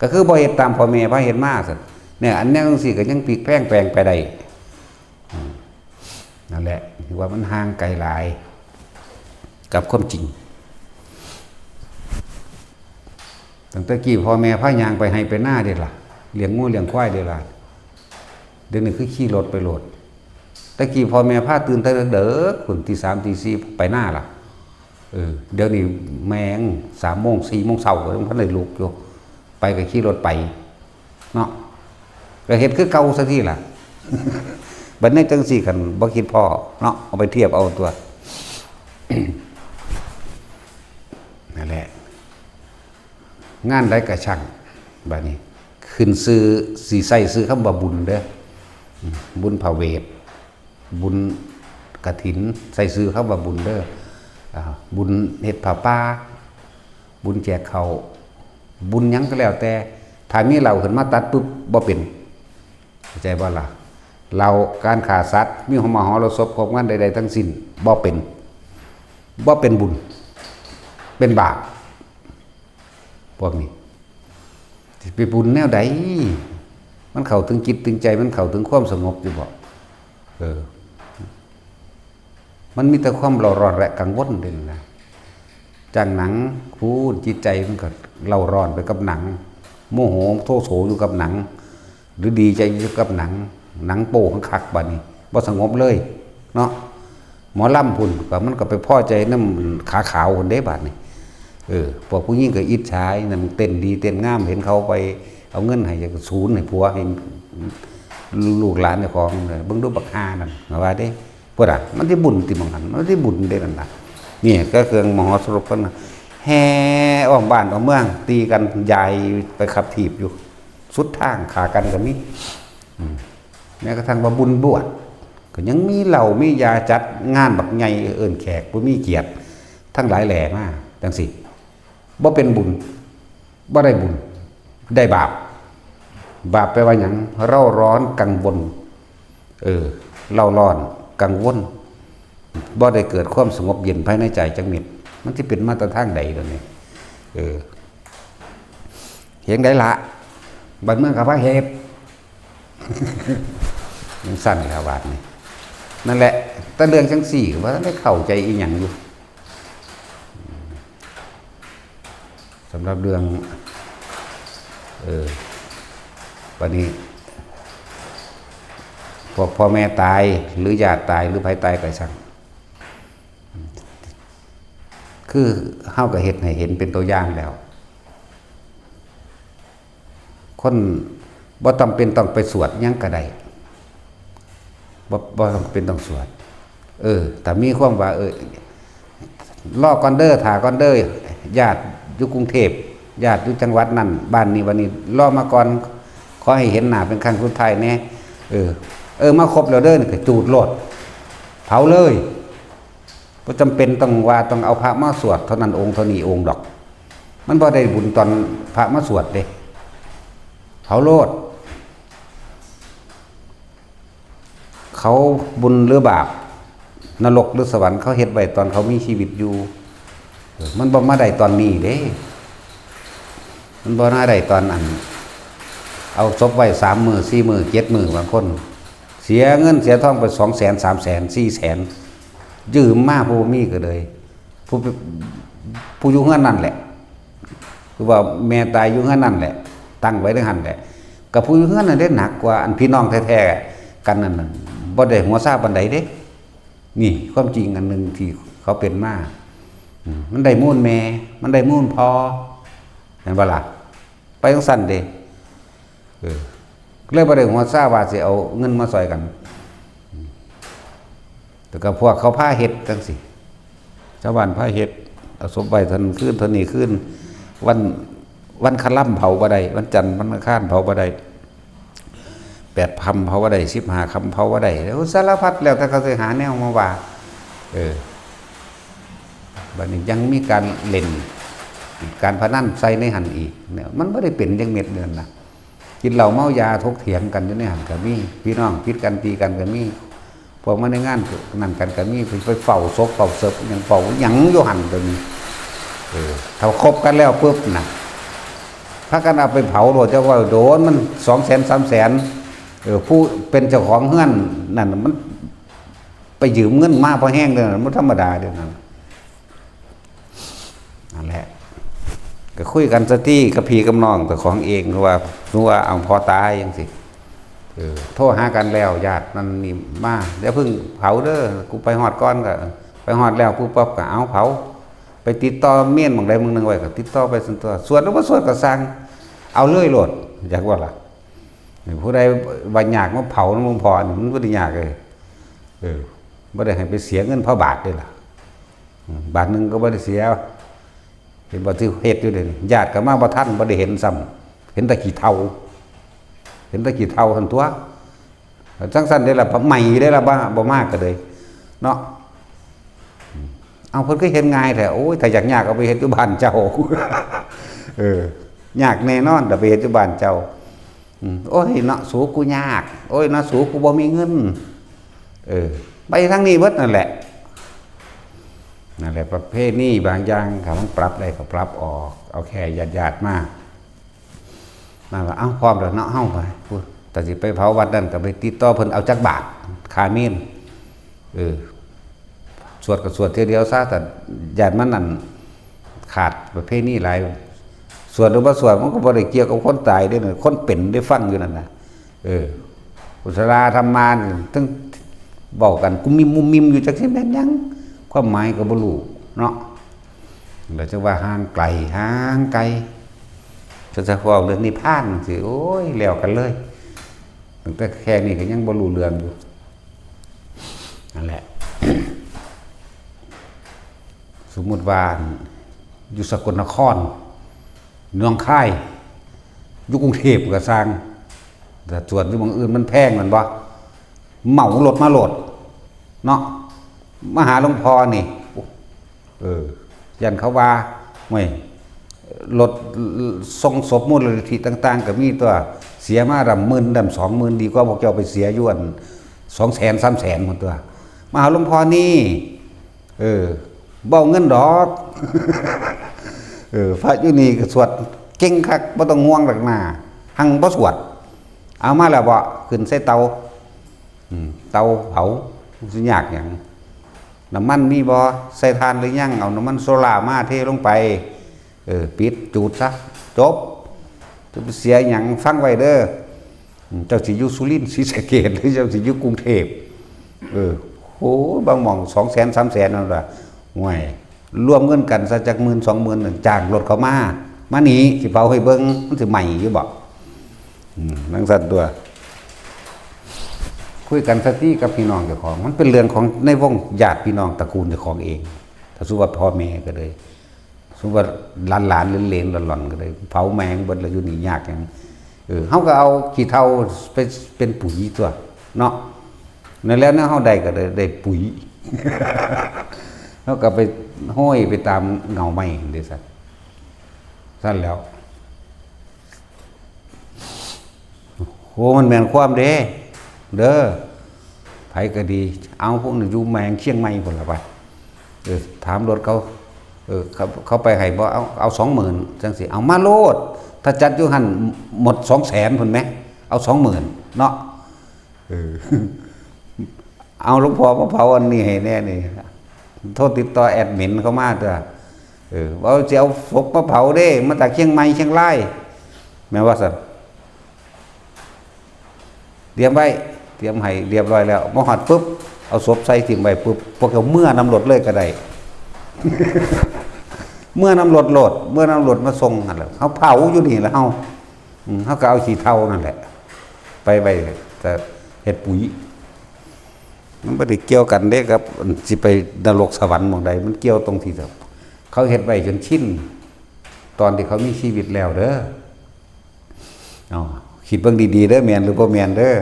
ก็คือบ่เฮ็ดตามพ่อแม่พาเฮ็ดมาซั่น เนี่ย อันแนวจั่งซี้ก็ยังพลิกแพลงแปลงไปได้ อืม นั่นแหละ ถือว่ามันห่างไกลหลาย กับความจริง ตั้งแต่กี้พ่อแม่พาย่างไปไฮ่ไปนาเด้ล่ะ เลี้ยงงัวเลี้ยงควายเด้ล่ะ เดี๋ยวนี้คือขี่รถไปโลด แต่กี้พ่อแม่พาตื่นแต่เดิกๆ พุ้น ตีสามตีสี่ไปนาล่ะ เออ เดี๋ยวนี้แม่ง สามโมง สี่โมงเช้าก็ยังบ่ทันได้ลุกอยู่ ไปก็ขี่รถไป เนาะ ก็เฮ็ดคือเก่าซะทีล่ะ บัดนี้จั่งซี้ คันบ่คิดพ้อเนาะ เอาไปเทียบเอาตัว นั่นแหละ งานใดก็ช่าง บัดนี้ ขึ้นชื่อ สิใช้ชื่อคำว่าบุญเด้อ อืม บุญพระเวท บุญกฐิน ใช้ชื่อคำว่าบุญเด้อ อ่า บุญเฮ็ดผ้าป่า บุญแจกข้าว บุญหยังก็แล้วแต่ ถ้ามีเหล้าขึ้นมาตัดปุ๊บ บ่เป็น เข้าใจบ่ล่ะ เหล้า การฆ่าสัตว์ มีมหรสพ ครบงานใดๆ ทั้งสิ้น บ่เป็น บ่เป็นบุญ เป็นบาป พวกนี้ สิไปบุญแนวใด มันเข้าถึงจิตถึงใจ มันเข้าถึงความสงบอยู่บ่ เออ มันมีแต่ความเร่าร้อนและกังวลเด้นะ จากหนัง พู้น จิตใจมันก็เร่าร้อนไปกับหนัง โมโหโทโสอยู่กับหนัง หรือดีใจอยู่กับหนัง หนังโป๊คักๆ บัดนี้ บ่สงบเลย เนาะ หมอลำพุ้น ก็มันก็ไปพอใจนำขาขาวพุ้นเด้ บัดนี้ เออ พวกผู้หญิงก็อิจฉา นั่นเต้นดีเต้นงาม เห็นเขาไปเอาเงินให้ อยากสูนให้ผัว ให้ลูกหลานเจ้าของ เบิ่งดูบักห่านั่น ว่าเด้ พุ้นน่ะ มันสิบุญติหม่องหั่น มันสิบุญเด้นั่นน่ะ นี่ก็เครื่องมหรสพเพิ่นน่ะ แห่อ้อมบ้านอ้อมเมือง ตีกัน ยายไปขับถีบอยู่ สุดทาง ฆ่ากันก็มี อืม แม้กระทั่งว่าบุญบวช ก็ยังมีเหล้ามียา จัดงานบักใหญ่ เอิ้นแขกผู้มีเกียรติทั้งหลายแหล่มา จั่งซี้ บ่เป็นบุญ บ่ได้บุญ ได้บาป บาปแปลว่าหยัง เร่าร้อนกังวล เออ เร่าร้อนกังวล บ่ได้เกิดความสงบเย็นภายในใจจักเม็ด มันสิเป็นมาแต่ทางใดล่ะนี่ เออ เฮ็ดจั่งใดล่ะ บ้านเมืองก็พาเฮ็ด จั่งซั่นล่ะ บาดนี้ นั่นแหละ แต่เรื่องจั่งซี้ บ่ทันได้เข้าใจอีหยังอยู่ สำหรับเรื่อง เออ บัดนี้ พวกพ่อแม่ตาย หรือญาติตาย หรือไผตายก็ช่าง คือเฮาก็เฮ็ดให้เห็นเป็นตัวอย่างแล้ว คนบ่จำเป็นต้องไปสวดหยังก็ได้ บ่ บ่จำเป็นต้องสวด เออ ถ้ามีความว่า เออ รอก่อนเด้อ ท่าก่อนเด้อ ญาติอยู่กรุงเทพฯ ญาติอยู่จังหวัดนั้น บ้านนี้ วันนี้ รอมาก่อน ขอให้เห็นหน้าเป็นครั้งสุดท้ายแหน่ เออ เออ มาครบแล้วเด้อ นี่ก็จูดโลด เผาเลย บ่จำเป็นต้องว่าต้องเอาพระมาสวดเท่านั้นองค์เท่านี้องค์ดอก มันบ่ได้บุญตอนพระมาสวดเด้ เผาโลด เขาบุญหรือบาป นรกหรือสวรรค์ เขาเฮ็ดไว้ตอนเขามีชีวิตอยู่ เออ มันบ่มาได้ตอนนี้เด้ มันบ่มาได้ตอนอัน เอาศพไว้สามมื้อ สี่มื้อ เจ็ดมื้อ บางคน เสียเงินเสียทองไปสองแสน สามแสน สี่แสน ยืมมาผู้บ่มีก็เลย ผู้ ผู้อยู่เฮือนนั่นแหละ คือว่าแม่ตายอยู่เฮือนนั่นแหละ ตั้งไว้ในหั่นแหละ กับผู้อยู่เฮือนนั่นเด้หนักกว่า อันพี่น้องแท้ๆ กันนั่นน่ะ บ่ได้หัวซาปานใดเด้ นี่ความจริงอันหนึ่งที่เขาเป็นมา อืม มันได้มูลแม่ มันได้มูลพ่อ เห็นบ่ล่ะ ไปจั่งซั่นเด้ เออ เลยบ่ได้หัวซาว่าสิเอาเงินมาซ่อยกัน แต่ก็พวกเขาพาเฮ็ดจั่งซี้ ชาวบ้านพาเฮ็ด เอาศพไว้เท่านั้นคืน เท่านี้คืน วัน วันคารำเผาบ่ได้ วันจันทร์วันอังคารเผาบ่ได้ แปดค่ำเผาบ่ได้ สิบห้าค่ำเผาบ่ได้ แล้วสารพัด แล้วแต่เขาสิหาแนวมาว่า เออ บัดนี้ยังมีการเล่น การพนันใส่ในหั่นอีกเนี่ย มันบ่ได้เป็นจักเม็ดเดือนนะ กินเหล้าเมายาถกเถียงกันอยู่ในหั่นก็มี พี่น้องผิดกันตีกันก็มี พวกมาในงานนั่นกันก็มี ไปเฝ้าศพเฝ้าเสิบหยังเฝ้าหยังอยู่หั่นก็มี เออ ถ้าคบกันแล้วปุ๊บน่ะ พากันเอาไปเผาโลด จักว่าโดนมันสองแสนสามแสน เออ ผู้เป็นเจ้าของเฮือนนั่นน่ะมันไปยืมเงินมาพอแฮงเด้อ มันธรรมดาเด้อนั่น นั่นแหละ ก็คุยกันซะติกับพี่กับน้องเจ้าของเอง ว่า ว่าเอาพ่อตายจังซี้ เออ โทรหากันแล้ว ญาตินั่นนี่มา อย่าเพิ่งเผาเด้อ กูไปฮอดก่อนก็ ไปฮอดแล้วปุ๊บปั๊บก็เอาเผา ไปติดต่อเมนหม่องใดหม่องหนึ่งไว้ก็ติดต่อไปซั่นตั่ว สวดหรือบ่สวดก็ซ่าง เอาเลยโลด อยากว่าล่ะ ผู้ใดว่ายากมาเผานำหลวงพ่อนี่มันบ่ได้ยากเลย เออ บ่ได้ให้ไปเสียเงินพระบาทเด้ล่ะ อืม บาทหนึ่งก็บ่ได้เสีย เห็นบ่ที่เฮ็ดอยู่เด้นี่ ญาติก็มาบ่ทัน บ่ได้เห็นซ้ำ เห็นแต่ขี้เถ้า เห็นแต่ขี้เถ้าหั่นตั่ว จั่งซั้นเด้ล่ะ ใหม่เด้ล่ะ บ่ บ่มาก็เลย เนาะ เอา เพิ่นก็เฮ็ดง่ายแท้ โอ้ย ถ้าอยากยากเอาไปเฮ็ดอยู่บ้านเจ้า เออ ยากแน่นอน ถ้าไปเฮ็ดอยู่บ้านเจ้า อืม โอ้ย เนาะ สู กูยาก โอ้ย เนาะ สู กูบ่มีเงิน เออ ไปทางนี้เบิดนั่นแหละ นั่นแหละ ประเพณีบางอย่าง ถ้ามันปรับได้ก็ปรับออก เอาแค่ญาติๆมา นั่นล่ะ เอ้า พร้อมแล้วเนาะ เฮาไป พุ้น ถ้าสิไปเผาวัดนั่นก็ไปติดต่อเพิ่น เอาจักบาท ค่าเมน เออ สวดก็สวดเทื่อเดียวซะ แต่ย้านมันนั่น ขาดประเพณีหลาย สวดหรือบ่สวดมันก็บ่ได้เกี่ยวกับคนตายเด้อ คนเป็นได้ฟังอยู่นั่นน่ะ เออ กุศลาธรรมานี่ ถึงเว้ากันกุมมิมมุมมิมอยู่ จักสิแม่นหยัง ความหมายก็บ่รู้เนาะ แล้วจะว่าห่างไกล ห่างไกล จะ จะเว้าเรื่องนิพพานสิ โอ้ย แล้วกันเลย ตั้งแต่แค่นี้ก็ยังบ่รู้เรื่องอยู่ นั่นแหละ สมมุติว่า อยู่สกลนคร หนองคาย อยู่กรุงเทพฯก็ซ่าง แต่สวดอยู่หม่องอื่นมันแพงแม่นบ่ เหมารถมาโลด เนาะ มาหาหลวงพ่อนี่ เออ ย้านเขาว่า โอ้ย รถส่งศพมูลนิธิต่างๆ ก็มีตั่ว เสียมาดำหมื่นดำสองหมื่น ดีกว่าพวกเจ้าไปเสียอยู่อัน สองแสนสามแสนพุ้นตั่ว มาหาหลวงพ่อนี่ เออ บ่เอาเงินดอก เออ พระอยู่นี่ก็สวดเก่งคัก บ่ต้องห่วงดอกนา หั่งบ่สวด เอามาแล้วบ่ ขึ้นใส่เตา อืม เตาเผา สิยากหยัง น้ำมันมีบ่ ใส่ถ่านหรือยัง เอาน้ำมันโซล่ามาเทลงไป เออ ปิด จูดซะ จบ จะไปเสียหยัง ฟังไว้เด้อ อืม เจ้าสิอยู่สุรินทร์ ศรีสะเกษ หรือเจ้าสิอยู่กรุงเทพฯ เออ โห บางหม่อง สองแสนสามแสน นั่นล่ะ ห่วย รวมเงินกันซะจักหมื่นสองหมื่นนั่น จ้างรถเขามา มานี่ สิเผาให้เบิ่ง มันสิไหม้อยู่บ่ อืม จั่งซั้นตั่ว คุยกันซะติกับพี่น้องเจ้าของ มันเป็นเรื่องของในวงญาติพี่น้องตระกูลเจ้าของเอง ถ้าสมมุติว่าพ่อแม่ก็เลย สมมุติว่าหลานๆ เหลนๆ หล่อนๆ ก็เลย เผาแม่งเบิดแล้ว อยู่นี่ยากหยัง เออ เฮาก็เอาขี้เถ้าไปเป็นปุ๋ยตั่ว เนาะ นั่นแหละ แนวเฮาได้ก็ได้ ได้ปุ๋ย เฮาก็ไปห้อยไปตามเงาไม้เด้อ ซั่น ซั่นแล้ว โห มันแม่นความเด้ เด้อ ไผก็ดี เอา พวกนี้อยู่แม่งเชียงใหม่พุ้นล่ะไป เออ ถามรถเขา เออ เขา เขาไปให้บ่ เอา เอาสองหมื่น จั่งซี้ เอามาโลด ถ้าจัดอยู่หั่นหมดสองแสนพุ้นแหม เอาสองหมื่น เนาะ เออ เอาหลวงพ่อมาเผาอันนี้ให้แน่นี่ โทรติดต่อแอดมินเขามาเถอะ เออ ว่าสิเอาศพมาเผาเด้ มาจากเชียงใหม่เชียงราย แม่นว่าซั่น เตรียมไว้ เตรียมให้เรียบร้อยแล้ว มาฮอดปุ๊บ เอาศพใส่ถิ่มไว้ปุ๊บ พวกเขาเมือนำรถเลยก็ได้ เมือนำรถโลด เมือนำรถมาส่งหั่นแหละ เขาเผาอยู่นี่แหละ เฮา อืม เฮาก็เอาขี้เถ้านั่นแหละ ไปไว้ จะเฮ็ดปุ๋ย มันบ่ได้เกี่ยวกันเด้กับ สิไปนรกสวรรค์หม่องใด มันเกี่ยวตรงที่แบบ เขาเฮ็ดไว้จนชิน ตอนที่เขามีชีวิตแล้วเด้อ เอา คิดเบิ่งดีๆ เด้อ แม่นหรือบ่แม่นเด้อ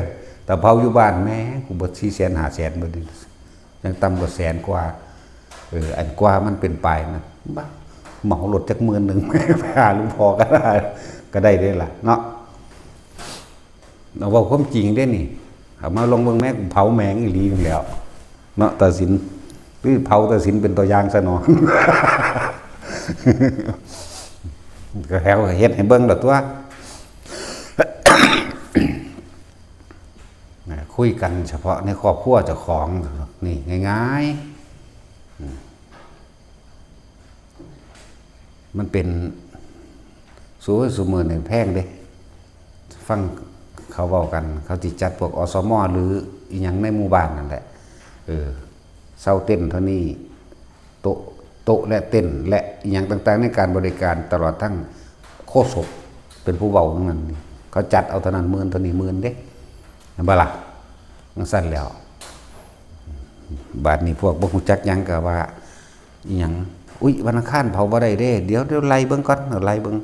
ถ้าเผาอยู่บ้าน แหม กูเบิดสี่แสนห้าแสนเบิดนี่ ยังต่ำกว่าแสนกว่า เออ อันกว่ามันเป็นปลายนะ บ้า เหมารถจักหมื่นหนึ่ง ไปหาหลวงพ่อก็ได้ ก็ได้เด้ล่ะ เนาะ เอาเว้าความจริงเด้นี่ เอามาลองเบิ่งแม่ เผาแม่งอีหลีนั่นแหล้ว เนาะ ตาสิน คือเผาตาสินเป็นตัวอย่างซะเนาะ ก็แฮวเฮ็ดให้เบิ่งดอกตัว นะ คุยกันเฉพาะในครอบครัวเจ้าของ นี่ง่ายๆ อืม มันเป็น ซุ ซุมื้อนี่แพงเด้ ฟังเขาเว้ากัน เขาสิจัดพวก อสม หรืออิหยังในหมู่บ้านนั่นแหละ เออ เซาเต็นท์เท่านี้ โต๊ะ โต๊ะและเต็นท์และอิหยังต่างๆ ในการบริการ ตลอดทั้งโฆษกเป็นผู้เว้าทั้งนั้นนี่ เขาจัดเอาเท่านั้น หมื่นเท่านี้ หมื่นเด้ เห็นบ่ล่ะ? จั่งซั้นแล้ว บาดนี้พวกบ่ฮู้จักหยังก็ว่า อิหยัง อุ๊ย วันอังคารเผาบ่ได้เด้ เดี๋ยว เดี๋ยวไล่เบิ่งก่อน เอาไล่เบิ่ง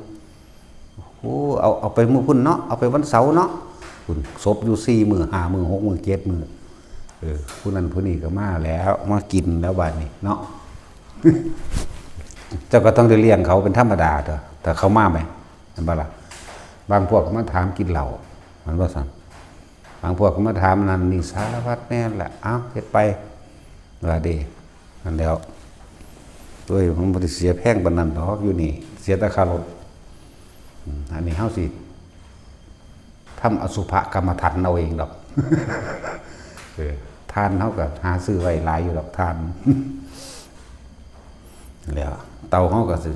โอ้ เอา เอาไปมื้อพุธเนาะ เอาไปวันเสาร์เนาะ พุ้น ศพอยู่สี่มื้อ ห้ามื้อ หกมื้อ เจ็ดมื้อ เออ ผู้นั้นผู้นี้ก็มาแล้ว มากินแล้วบาดนี้เนาะ เจ้าก็ต้องได้เลี้ยงเขาเป็นธรรมดาเด้อ ถ้าเขามาแหม แม่นบ่ล่ะ? บางพวกก็มาถามกินเหล้า แม่นบ่ซั้น? บางพวกก็มาถามนั่นนี่สารพัดแนวแหละ เอ้า เฮ็ดไป ว่าเด้ นั่นแหล้ว โอ้ย มันบ่ได้เสียแพงปานนั้นดอก อยู่นี่ เสียแต่ค่ารถ อืม อันนี้เฮาสิทำอสุภกรรมฐานเอาเองดอก เออ ถ่านเฮาก็หาซื้อไว้หลายอยู่ดอก ถ่าน แล้ว เตาเฮาก็สิ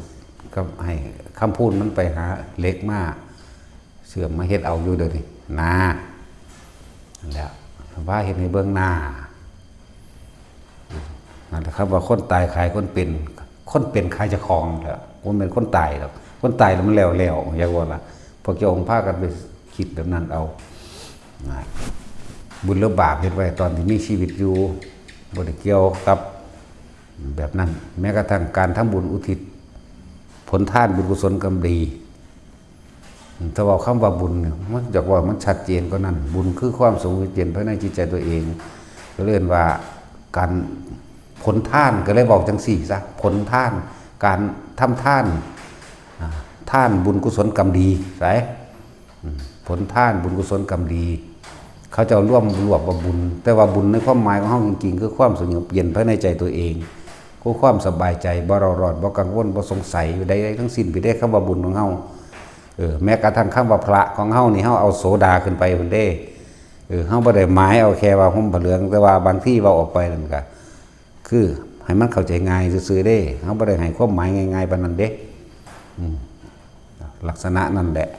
ก็ให้คำพูนมันไปหาเหล็กมา เชื่อมมาเฮ็ดเอาอยู่เดี๋ยวนี้ นา นั่นแหละ ว่าเฮ็ดให้เบิ่งนา นั่นแหละครับ ว่าคนตายขายคนเป็น คนเป็นขายเจ้าของแหละ บ่แม่นคนตายดอก คนตายแล้วมันแล้วๆ อยากว่าล่ะ พวกเจ้าองค์พากันไปคิดแบบนั้นเอา นะ บุญหรือบาปเฮ็ดไว้ตอนที่มีชีวิตอยู่ บ่ได้เกี่ยวกับแบบนั้น แม้กระทั่งการทำบุญอุทิศผลทานบุญกุศลกรรมดี ถ้าเว้าคำว่าบุญเนี่ย มันอยากว่ามันชัดเจนกว่านั้น บุญคือความสงบเย็นภายในจิตใจตัวเอง ก็เรียกว่าการผลทาน ก็เลยเว้าจั่งซี้ซะ ผลทาน การทำทาน อ่า ทานบุญกุศลกรรมดี ใส่ อืม ผลทานบุญกุศลกรรมดี เขาเจ้ารวมรวบว่าบุญ แต่ว่าบุญในความหมายของเฮาจริงๆ คือความสงบเย็นภายในใจตัวเอง คือความสบายใจ บ่เร่าร้อน บ่กังวล บ่สงสัยอยู่ใดๆ ทั้งสิ้น ไปเด้ คำว่าบุญของเฮา เออ แม้กระทั่งคำว่าพระของเฮานี่ เฮาเอาโสดาขึ้นไปพุ้นเด้ เออ เฮาบ่ได้หมายเอาแค่ว่าห่มผ้าเหลือง แต่ว่าบางทีเว้าออกไปนั่นก็ คือให้มันเข้าใจง่ายซื่อๆเด้ เฮาบ่ได้ให้ความหมายง่ายๆปานนั้นเด้ อืม ลักษณะนั่นแหละ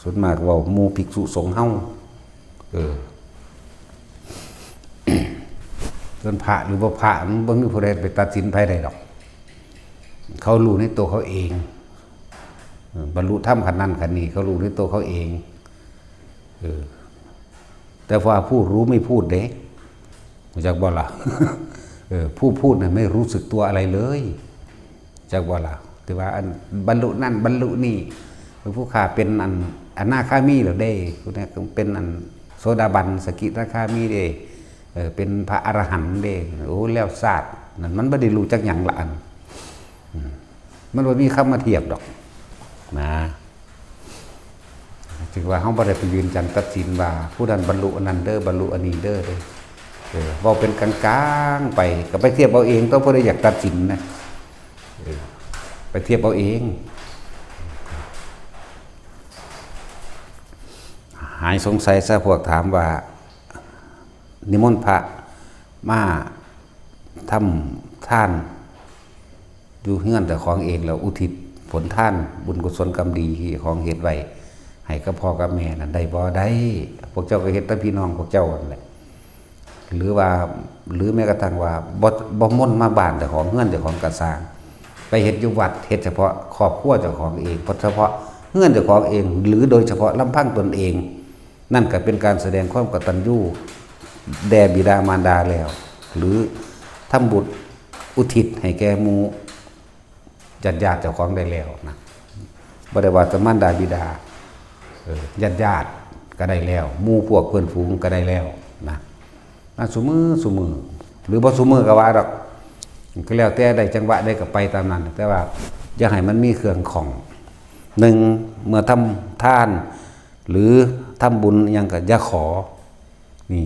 ส่วนมากเว้าหมู่ภิกษุสงฆ์เฮา เออ ส่วนพระหรือบ่พระ มันบ่มีผู้ใดไปตัดสินไผได้ดอก เขารู้ในตัวเขาเอง เออ บรรลุธรรมขั้นนั้นขั้นนี้ เขารู้ในตัวเขาเอง เออ แต่ว่าผู้รู้ไม่พูดเด้ รู้จักบ่ล่ะ เออ ผู้พูดน่ะไม่รู้สึกตัวอะไรเลย จักบ่ล่ะ ที่ว่าอันบรรลุนั่นบรรลุนี่ ผู้ข้าเป็นอันอนาคามีแล้วเด้ ผู้นี้เป็นอันโสดาบัน สกิทาคามีเด้ เออ เป็นพระอรหันต์เด้ โอ้ แล้วซาด นั่นมันบ่ได้รู้จักหยังละอัน อืม มันบ่มีคำมาเทียบดอก นะ ถือว่าเฮาบ่ได้ไปยืนยันตัดสินว่าผู้นั้นบรรลุอันนั้นเด้อ บรรลุอันนี้เด้อ เด้อ เออ เว้าเป็นกลางๆไป ก็ไปเทียบเอาเอง ต้องผู้ใดอยากตัดสินนะ เออ ไปเทียบเอาเอง หายสงสัยซะ พวกถามว่า นิมนต์พระมาทำทานอยู่เฮือนเจ้าของเอง แล้วอุทิศผลทานบุญกุศลกรรมดีที่เจ้าของเฮ็ดไว้ ให้กับพ่อกับแม่นั่นได้บ่? ได้ พวกเจ้าก็เฮ็ดแต่พี่น้องพวกเจ้านั่นแหละ หรือว่า หรือแม้กระทั่งว่าบ่ บ่มนต์มาบ้านเจ้าของ เฮือนเจ้าของก็ซ่าง ไปเฮ็ดอยู่วัด เฮ็ดเฉพาะครอบครัวเจ้าของเอง เฉพาะเฮือนเจ้าของเอง หรือโดยเฉพาะลำพังตนเอง นั่นก็เป็นการแสดงความกตัญญูแด่บิดามารดาแล้ว หรือทำบุญอุทิศให้แก่หมู่ญาติๆเจ้าของได้แล้วนะ บ่ได้ว่าแต่มารดาบิดา เออ ญาติๆก็ได้แล้ว หมู่พวกเพื่อนฝูงก็ได้แล้วนะ มาซุมื้อซุมื้อ หรือบ่ซุมื้อก็ว่าดอก ก็แล้วแต่ได้จังหวะใดก็ไปตามนั้น แต่ว่าอย่าให้มันมีเครื่องข้อง หนึ่ง เมื่อทำทาน หรือทำบุญอิหยังก็อย่าขอ นี่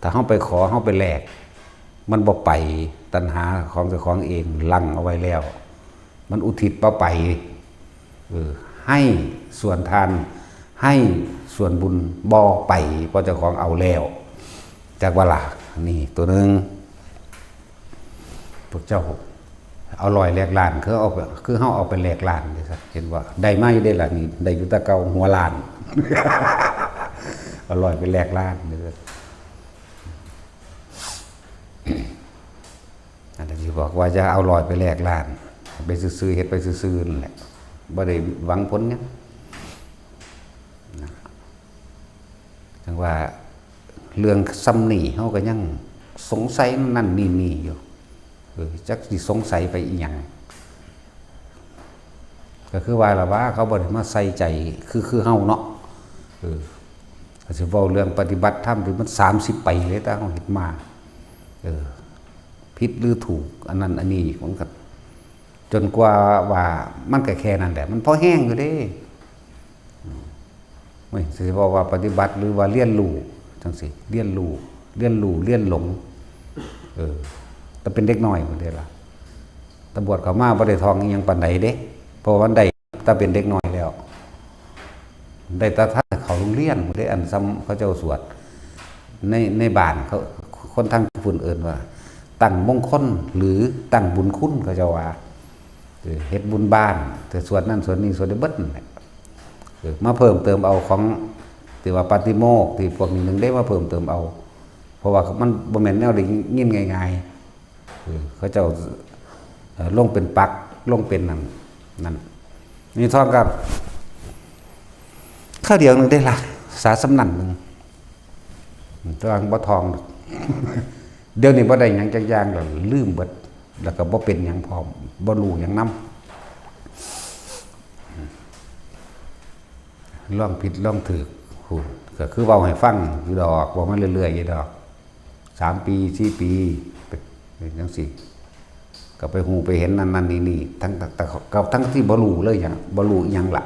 ถ้าเฮาไปขอ เฮาไปแลก มันบ่ไป ตัณหาของเจ้าของเองหลั่งเอาไว้แล้ว มันอุทิศบ่ไป เออ ให้ส่วนทาน ให้ส่วนบุญบ่ไป เพราะเจ้าของเอาแล้ว จักว่าล่ะ นี่ตัวหนึ่ง พวกเจ้าเอาร้อยแลกล้าน คือเอาไป คือเฮาเอาไปแลกล้านเด้อครับ เห็นว่าได้มาอยู่เด้ล่ะนี่ ได้อยู่แต่เก่าหัวล้าน เอาร้อยไปแลกล้านเด้อ อันนี้สิบอกว่าจะเอาร้อยไปแลกล้าน ไปซื่อๆ เฮ็ดไปซื่อๆ นั่นแหละ บ่ได้หวังผลหยัง นะ จังว่าเรื่องส่ำนี้เฮาก็ยังสงสัยนั่นนี่นี่อยู่ เออ จักสิสงสัยไปอีหยัง ก็คือว่าล่ะว่าเขาบ่ได้มาใส่ใจ คือ คือเฮาเนาะ เออ ก็สิเว้าเรื่องปฏิบัติธรรมที่มันสามสิบปีเลย แต่เฮาเฮ็ดมา เออ ผิดหรือถูก อันนั้นอันนี้ มันก็ จนกว่าว่ามันก็แค่นั้นแหละ มันพอแฮงอยู่เด้ อืม เว้ย สิบอกว่าปฏิบัติหรือว่าเรียนรู้จังซี่ เรียนรู้ เรียนรู้ เรียนหลง เออ แต่เป็นเด็กน้อยพุ้นเด้ล่ะ แต่บวชเข้ามาบ่ได้ท่องอิหยังปานใดเด้ เพราะว่ามันได้แต่เป็นเด็กน้อยแล้ว ได้แต่ท่านเข้าโรงเรียนพุ้นเด้ อันซ้ำเขาเจ้าสวด ใน ในบ้านเขา คนทางพุ้นเอิ้นว่า ตั้งมงคลหรือตั้งบุญคุณ เขาเจ้าว่า เออ เฮ็ดบุญบ้าน แต่สวดนั่นสวดนี่ สวดได้เบิดนั่นแหละ เออ มาเพิ่มเติมเอาของที่ว่าปาฏิโมกข์ที่พวกนี้หนึ่งได้มาเพิ่มเติมเอา เพราะว่ามันบ่แม่นแนวได้ยินง่ายๆ เออ เขาเจ้า เอ่อ ลงเป็นปัก ลงเป็นนั่น นั่น นี่ท่องกับ คราวเดียวหนึ่งได้ละ สาสำนันหนึ่ง ตัวอังบ่ท่องดอก เดี๋ยวนี้บ่ได้หยังจักอย่างแล้ว ลืมเบิด แล้วก็บ่เป็นหยังพร้อม บ่รู้หยังนำ ลองผิดลองถูก พู้น ก็คือเว้าให้ฟังอยู่ดอก เว้ามาเรื่อยๆ อยู่ดอก สามปี สี่ปี เป็น เป็นจังซี่ ก็ไปฮู้ไปเห็นนั่นนั่นนี่นี่ ทั้ง แต่ก็ทั้งที่บ่รู้เลยหยัง บ่รู้อิหยังล่ะ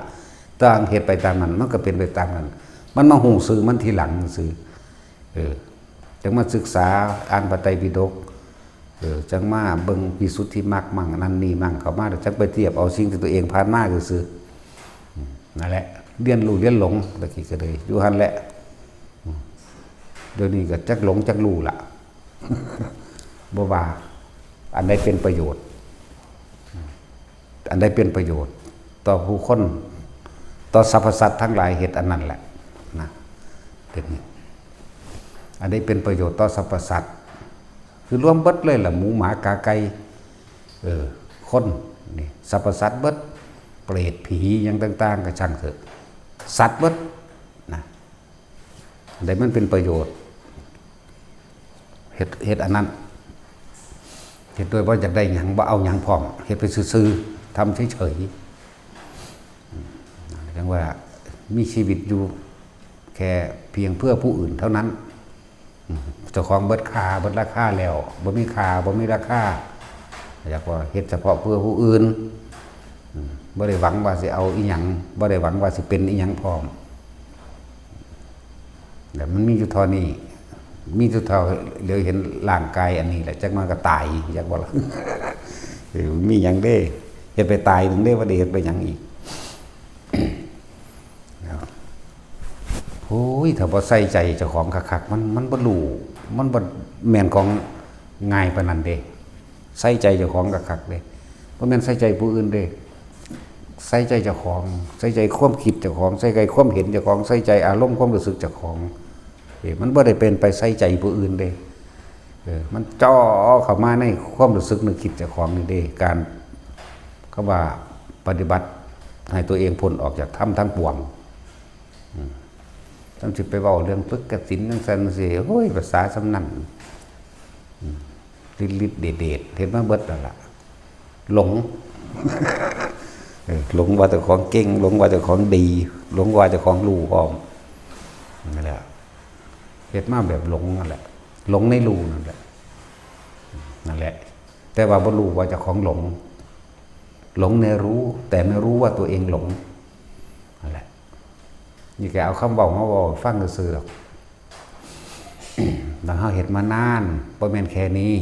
แต่เฮ็ดไปตามนั้น มันก็เป็นไปตามนั้น มันมาฮู้ซื่อมันทีหลังซื่อ เออ จังมาศึกษาอ่านพระไตรปิฎก เออ จังมาเบิ่งวิสุทธิมรรคมั่งนั่นนี่มั่งเข้ามา แล้วจังไปเทียบเอาสิ่งที่ตัวเองผ่านมาซื่อๆ อืม นั่นแหละ เรียนรู้เรียนหลง ตะกี้ก็เลยอยู่หั่นแหละ อืม เดี๋ยวนี้ก็จักหลงจักรู้ละ บ่ว่า อันใดเป็นประโยชน์ อันใดเป็นประโยชน์ ต่อผู้คน ต่อสรรพสัตว์ทั้งหลายเฮ็ดอันนั้นแหละ นะ เป็น อันใดเป็นประโยชน์ต่อสรรพสัตว์ คือรวมเบิดเลยล่ะ หมูหมากาไก่ เออ คน นี่ สรรพสัตว์เบิด เปรตผีหยังต่างๆ ก็ช่างเถอะ สัตว์เบิด นะ อันใดมันเป็นประโยชน์ เฮ็ด เฮ็ดอันนั้น เฮ็ดโดยบ่อยากได้หยัง บ่เอาหยังพร้อม เฮ็ดไปซื่อๆ ทำเฉยๆ อืม จังว่ามีชีวิตอยู่แค่เพียงเพื่อผู้อื่นเท่านั้น อืม เจ้าของเบิดค่า เบิดราคาแล้ว บ่มีค่า บ่มีราคา อยากว่าเฮ็ดเฉพาะเพื่อผู้อื่น อืม บ่ได้หวังว่าสิเอาอิหยัง บ่ได้หวังว่าสิเป็นอิหยังพร้อม แล้วมันมีอยู่เท่านี้ มีอยู่เท่าเหลียวเห็นร่างกายอันนี้แหละ จักหน่อยก็ตาย จักบ่ล่ะ เออ มีหยังเด้ เฮ็ดไปตายหนึ่งเด้ บ่ได้เฮ็ดไปหยังอีก โอ้ย ถ้าบ่ใส่ใจเจ้าของคักๆ มัน มันบ่รู้ มันบ่แม่นของง่ายปานนั้นเด้ ใส่ใจเจ้าของคักๆ เด้ บ่แม่นใส่ใจผู้อื่นเด้ ใส่ใจเจ้าของ ใส่ใจความคิดเจ้าของ ใส่ใจความเห็นเจ้าของ ใส่ใจอารมณ์ความรู้สึกเจ้าของ เอ้ย มันบ่ได้เป็นไปใส่ใจผู้อื่นเด้ เออ มันจ่อเข้ามาในความรู้สึกนึกคิดเจ้าของนี่เด้ การ คำว่าปฏิบัติให้ตัวเองพ้นออกจากธรรมทั้งปวง อืม ต้องสิไปเว้าเรื่องฝึกกสิณจังซั่นสิ โอ้ย ภาษาส่ำนั้น อืม ลิดๆ เดดๆ เฮ็ดมาเบิดแล้วล่ะ หลง เออ หลงว่าเจ้าของเก่ง หลงว่าเจ้าของดี หลงว่าเจ้าของรู้พร้อม นั่นแหละ เฮ็ดมาแบบหลงนั่นแหละ หลงในรู้นั่นแหละ นั่นแหละ แต่ว่าบ่รู้ว่าเจ้าของหลง หลงในรู้ แต่ไม่รู้ว่าตัวเองหลง นั่นแหละ นี่แกเอาคำเว้ามาเว้าให้ฟังซื่อๆดอก แล้วเฮาเฮ็ดมานาน บ่แม่นแค่นี้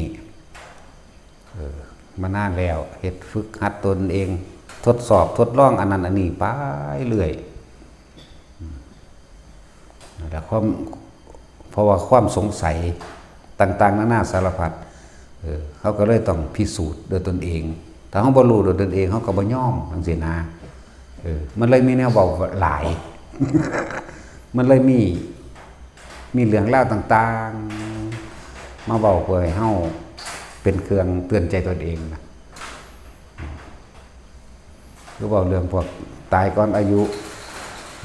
เออ มานานแล้ว เฮ็ดฝึกหัดตนเอง ทดสอบทดลองอันนั้นอันนี้ไปเรื่อย แต่ความ เพราะว่าความสงสัยต่างๆนานาสารพัด เออ เขาก็เลยต้องพิสูจน์ด้วยตนเอง ถ้าเขาบ่รู้ด้วยตนเอง เขาก็บ่ยอมจังซี้นะ เออ มันเลยมีแนวเว้าหลาย มันเลยมี มีเรื่องราวต่างๆ มาเว้าเพื่อให้เฮาเป็นเครื่องเตือนใจตนเองนะ คือเว้าเรื่องพวกตายก่อนอายุ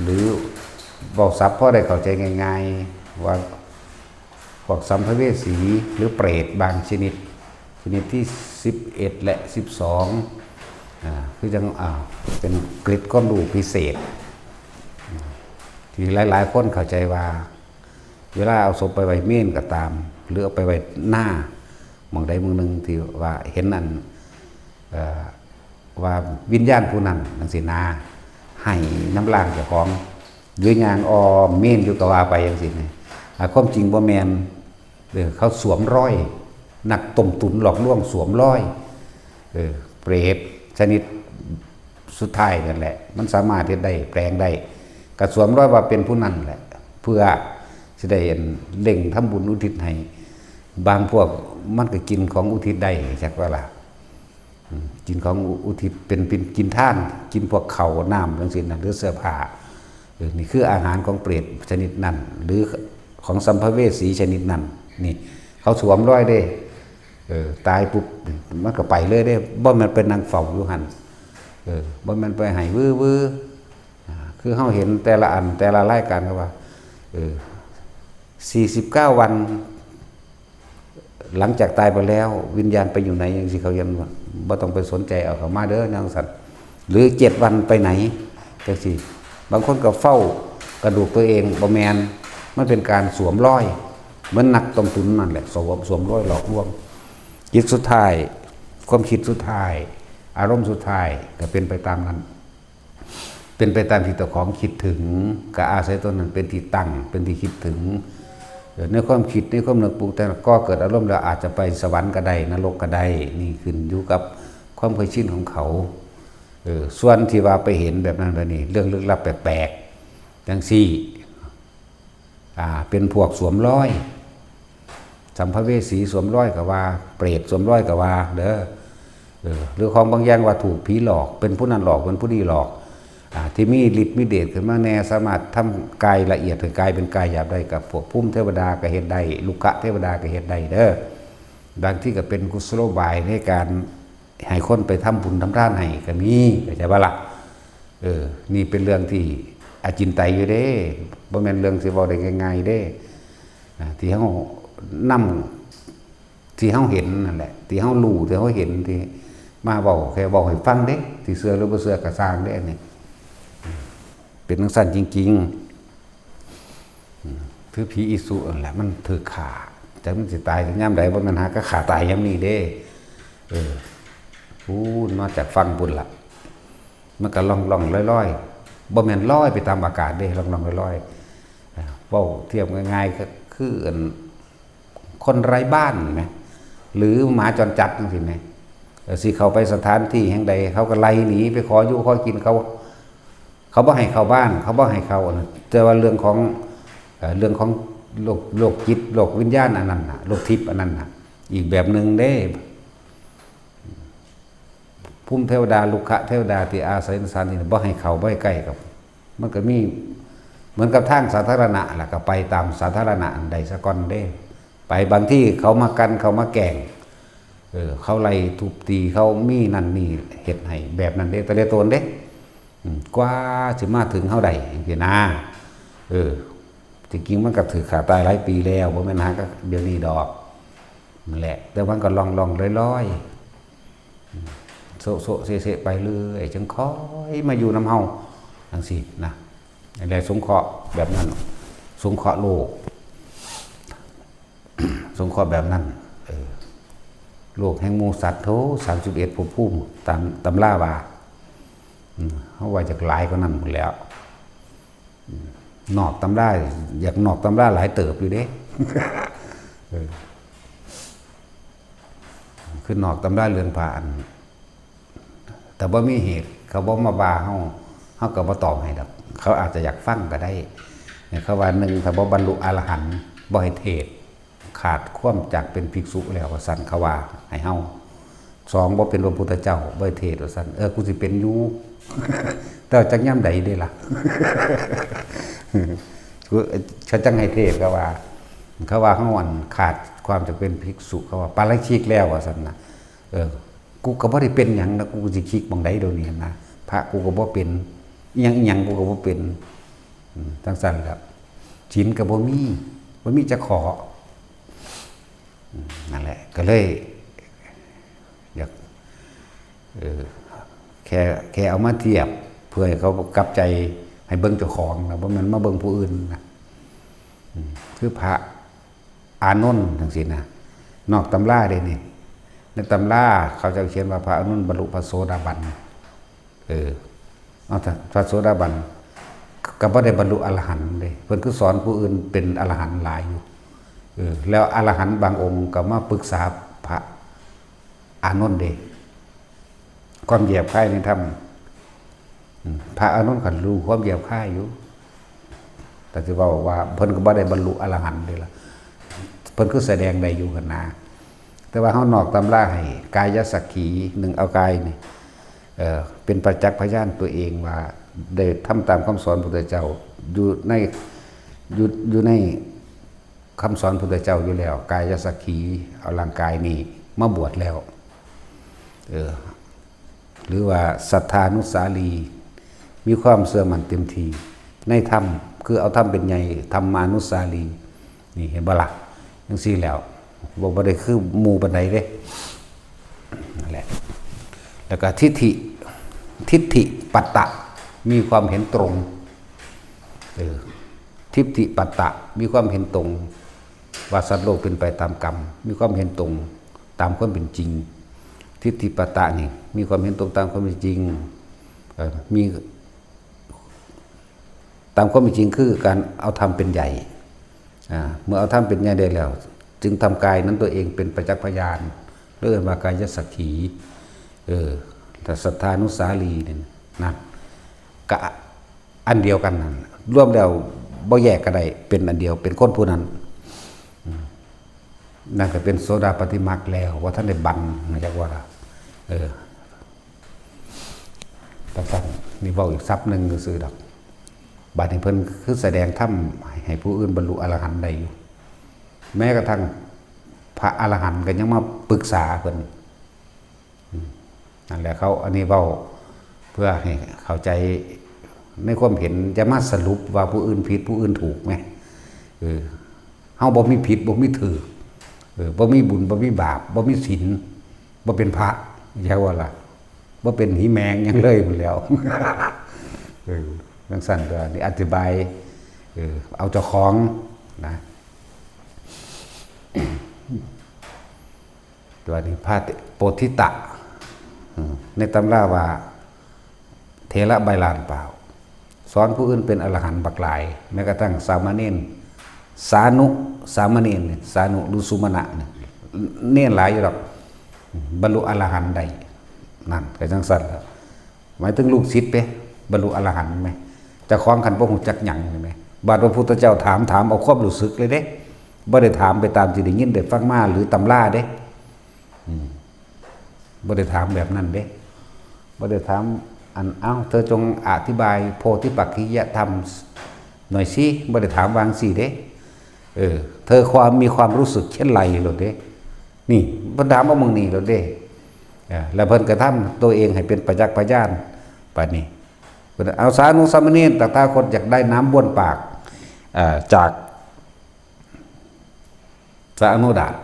หรือเว้าศัพท์พอได้เข้าใจง่ายๆ ว่าพวกสัมภเวสีหรือเปรตบางชนิด ชนิดที่สิบเอ็ดและสิบสอง อ่า คือจัง อ่า เป็นเกร็ดความรู้พิเศษ ที่หลายๆคนเข้าใจว่า เวลาเอาศพไปไว้เมนก็ตาม หรือเอาไปไว้หน้าหม่องใดหม่องหนึ่งที่ว่าเห็นอัน เอ่อ ว่าวิญญาณผู้นั้นจังซี้นะ ให้นำร่างเจ้าของ หรือย่างอ้อมเมนอยู่ก็ว่าไปจังซี้นะ อ่า ความจริงบ่แม่น เออ เขาสวมรอย นักต้มตุ๋นหลอกลวงสวมรอย เออ เปรตชนิดสุดท้ายนั่นแหละ มันสามารถเฮ็ดได้ แปลงได้ ก็สวมรอยว่าเป็นผู้นั้นแหละ เพื่อสิได้เร่งทำบุญอุทิศให้ บางพวกมันก็กินของอุทิศได้ จักว่าล่ะ อืม กินของอุทิศเป็น เป็นกินทาน กินพวกข้าวน้ำจังซี้นะ หรือเสื้อผ้า เออ นี่คืออาหารของเปรตชนิดนั้น หรือของสัมภเวสีชนิดนั้น นี่ เขาสวมรอยเด้ เออ ตายปุ๊บ มันก็ไปเลยเด้ บ่แม่นไปนั่งเฝ้าอยู่หั่น เออ บ่แม่นไปให้วื้อๆ อ่า คือเฮาเห็นแต่ละอัน แต่ละรายการก็ว่า เออ สี่สิบเก้าวัน หลังจากตายไปแล้ว วิญญาณไปอยู่ไหนจังซี้ เขายังบ่ต้องไปสนใจ เอาเข้ามาเด้อ จังซั่น หรือเจ็ดวันไปไหน จังซี้ บางคนก็เฝ้ากระดูกตัวเอง บ่แม่น มันเป็นการสวมรอย เหมือนนักต้มตุ๋นนั่นแหละ สวม สวมรอยหลอกลวง จิตสุดท้าย ความคิดสุดท้าย อารมณ์สุดท้ายก็เป็นไปตามนั้น เป็นไปตามที่เจ้าของคิดถึง ก็อาศัยตัวนั้นเป็นที่ตั้ง เป็นที่คิดถึง เอ่อ ในความคิด ในความนึกปรุงแต่ง ก็เกิดอารมณ์แล้วอาจจะไปสวรรค์ก็ได้ นรกก็ได้ นี่ขึ้นอยู่กับความเคยชินของเขา เออ ส่วนที่ว่าไปเห็นแบบนั้นแบบนี้ เรื่องลึกลับแปลกๆ จังซี้ อ่า เป็นพวกสวมรอย สัมภเวสีสวมรอยก็ว่า เปรตสวมรอยก็ว่า เด้อ เออ หรือของบางอย่างว่าถูกผีหลอก เป็นผู้นั้นหลอก เป็นผู้นี้หลอก อ่า ที่มีฤทธิ์มีเดชขึ้นมาแน่ สามารถทำกายละเอียดให้กลายเป็นกายหยาบได้ กับพวกภูมิเทวดาก็เฮ็ดได้ รุกขเทวดาก็เฮ็ดได้เด้อ บางทีก็เป็นกุศโลบายในการให้คนไปทำบุญทำทานให้ก็มี เข้าใจบ่ล่ะ เออ นี่เป็นเรื่องที่อจินไตยอยู่เด้ บ่แม่นเรื่องสิเว้าได้ง่ายๆเด้ อ่า ที่เฮานำ ที่เฮาเห็นนั่นแหละ ที่เฮารู้ ที่เฮาเห็น ที่มาเว้า แค่เว้าให้ฟังเด้ สิเชื่อหรือบ่เชื่อก็ซ่างเด้ อันนี้ เป็นจังซั่นจริงๆ อืม คือผีอีสุนั่นแหละ มันถืกฆ่า จักมันสิตายยามใด บ่แม่นหาก็ฆ่าตายยามนี้เด้ เออ พู้นมาจากฝั่งพู้นล่ะ มันก็ล่องๆลอยๆ บ่แม่นลอยไปตามอากาศเด้ ล่องๆลอยๆ อ่า เว้าเทียบง่ายๆ ก็คืออัน คนไร้บ้านแหม หรือหมาจรจัดจังซี้แหม เอ่อ สิเข้าไปสถานที่แห่งใด เขาก็ไล่หนี ไปขออยู่ขอกินเขา เขาบ่ให้เข้าบ้าน เขาบ่ให้เข้าอันนั้น แต่ว่าเรื่องของ เอ่อ เรื่องของโรค โรคจิต โรควิญญาณอันนั้นน่ะ โรคทิพย์อันนั้นน่ะ อีกแบบหนึ่งเด้ ภูมิเทวดา รุกขเทวดาที่อาศัยสถานที่นี่ บ่ให้เข้า บ่ให้ใกล้กับ มันก็มีเหมือนกับทางสาธารณะล่ะ ก็ไปตามสาธารณะอันใดซะก่อนเด้ ไปบางที่เขามากัน เขามาแกล้ง เออ เขาไล่ทุบตี เขามีนั่นนี่เฮ็ดให้แบบนั้นเด้ แต่ละตนเด้ อืม กว่าสิมาถึงเฮาได้จังซี้นะ เออ จริงๆมันก็ถืกฆ่าตายหลายปีแล้ว บ่แม่นหาก็เดี๋ยวนี้ดอก นั่นแหละ แต่มันก็ล่องๆลอยๆ อืม โซะโซะเซะเซะไปเรื่อย จึงค่อยมาอยู่นำเฮาจังซี้นะ อะไรสงเคราะห์แบบนั้น สงเคราะห์โลก สงเคราะห์แบบนั้น เออ โลกแห่งหมู่สัตว์ โถ สามสิบเอ็ดภพภูมิ ตามตำราว่า อืม เฮาว่าจักหลายกว่านั้นพู้นแหล้ว อืม นอกตำรา อยากนอกตำราหลายเติบอยู่เด้ เออ คือนอกตำราเรื่องพระอัน แต่บ่มีเหตุ เขาบ่มาว่าเฮา เฮาก็บ่ตอบให้ดอก เขาอาจจะอยากฟังก็ได้ เนี่ย เขาว่า หนึ่ง ถ้าบ่บรรลุอรหันต์ บ่ให้เทศน์ ขาดความจากเป็นภิกษุแล้ว ว่าซั่น เขาว่าให้เฮา สอง บ่เป็นพระพุทธเจ้า บ่ให้เทศน์ ว่าซั่น เออ กูสิเป็นอยู่ แต่จักยามใดเด้ล่ะ กู เขาจั่งให้เทศน์ เขาว่า เขาว่าเฮาอันขาดความจากเป็นภิกษุ เขาว่าปาราชิกแล้ว ว่าซั่นนะ เออ กูก็บ่ได้เป็นหยังนะ กูสิคิกหม่องใดเดี๋ยวนี้นะ พระกูก็บ่เป็น อิหยังอิหยังกูก็บ่เป็น อืม จั่งซั่นแหละ ศีลก็บ่มี บ่มีจักข้อ อืม นั่นแหละ ก็เลย อยาก เออ แค่ แค่เอามาเทียบ เพื่อให้เขากลับใจ ให้เบิ่งเจ้าของนะ บ่แม่นมาเบิ่งผู้อื่นนะ อืม คือพระอานนท์จั่งซี้นะ นอกตำราเด้นี่ ในตำราเขาเจ้าเขียนว่าพระอานนท์บรรลุพระโสดาบัน เออ เอาแต่พระโสดาบัน ก็บ่ได้บรรลุอรหันต์เด้ เพิ่นคือสอนผู้อื่นเป็นอรหันต์หลายอยู่ เออ แล้วอรหันต์บางองค์ก็มาปรึกษาพระอานนท์เด้ ความแยบคายในธรรม อืม พระอานนท์ก็รู้ความแยบคายอยู่ แต่สิเว้าว่าเพิ่นก็บ่ได้บรรลุอรหันต์เด้ล่ะ เพิ่นคือแสดงได้อยู่หั่นนะ แต่ว่าเฮานอกตำราให้ กายสักขี หนึ่ง เอากายนี่ เอ่อ เป็นประจักษ์พยานตัวเองว่าได้ทำตามคำสอนพุทธเจ้า อยู่ใน อยู่ อยู่ในคำสอนพุทธเจ้าอยู่แล้ว กายสักขี เอาร่างกายนี่มาบวชแล้ว เออ หรือว่าศรัทธานุสาลี มีความเชื่อมั่นเต็มที่ในธรรม คือเอาธรรมเป็นใหญ่ ธรรมานุสาลี นี่เห็นบ่ล่ะ จั่งซี้แล้ว บ่ บ่ได้คือหมู่ปานใดเด้ นั่นแหละ แล้วก็ทิฏฐิ ทิฏฐิปัตตะ มีความเห็นตรง เออ ทิฏฐิปัตตะ มีความเห็นตรง ว่าสัตว์โลกเป็นไปตามกรรม มีความเห็นตรงตามความเป็นจริง ทิฏฐิปัตตะนี่ มีความเห็นตรงตามความเป็นจริง เอ่อ มี ตามความเป็นจริงคือการเอาธรรมเป็นใหญ่ อ่า เมื่อเอาธรรมเป็นใหญ่ได้แล้ว จึงทำกายนั้นตัวเองเป็นประจักษ์พยาน เรียกว่ากายสักขี เออ แต่ศรัทธานุสาลีเนี่ยนะ ก็อันเดียวกันนั่น รวมแล้วบ่แยกก็ได้ เป็นอันเดียว เป็นคนผู้นั้น อืม นั่นก็เป็นโสดาปัตติมรรคแล้ว ว่าท่านได้บันนะจักว่าล่ะ เออ จั่งซั่น นี่เว้าอีกศัพท์หนึ่งซื่อๆดอก บาดนี้เพิ่นคือแสดงธรรมให้ผู้อื่นบรรลุอรหันต์ได้อยู่ แม้กระทั่งพระอรหันต์ก็ยังมาปรึกษาเพิ่น อืม นั่นแหละ เขา อันนี้เว้าเพื่อให้เข้าใจในความเห็น อย่ามาสรุปว่าผู้อื่นผิดผู้อื่นถูกแหม เออ เฮาบ่มีผิดบ่มีถูก เออ บ่มีบุญบ่มีบาป บ่มีศีล บ่เป็นพระ อย่าว่าล่ะ บ่เป็นหีแมงหยังเลยพู้นแหล้ว เออ จั่งซั่นก็นี่อธิบาย เออ เอาเจ้าของนะ ตัวนี้พระโพธิตะ อืม ในตำราว่า เถระใบลานเปล่า สอนผู้อื่นเป็นอรหันต์บักหลาย แม้กระทั่งสามเณร สานุ สามเณรเนี่ย สานุหรือสุมาณะเนี่ย เณรหลายอยู่ดอก บรรลุอรหันต์ได้ นั่นก็จั่งซั่นล่ะ หมายถึงลูกศิษย์เด้ บรรลุอรหันต์แหม เจ้าของคันบ่ฮู้จักหยังนี่แหม บาดพระพุทธเจ้าถาม ถามเอาความรู้สึกเลยเด้ บ่ได้ถามไปตามที่ได้ยินได้ฟังมาหรือตำราเด้ อืม บ่ได้ถามแบบนั้นเด้ บ่ได้ถาม อัน เอ้า เธอจงอธิบายโพธิปักขิยธรรมหน่อยสิ บ่ได้ถามวาจั่งซี้เด้ เออ เธอความ มีความรู้สึกเช่นไรโลดเด้ นี่ เพิ่นถามเอาหม่องนี้โลดเด้ เออ แล้วเพิ่นก็ทำตัวเองให้เป็นประจักษ์พยาน บัดนี้ เพิ่นเอา สานุ สามเณร ตถาคตอยากได้น้ำบ้วนปาก เอ่อ จาก สาโนดาต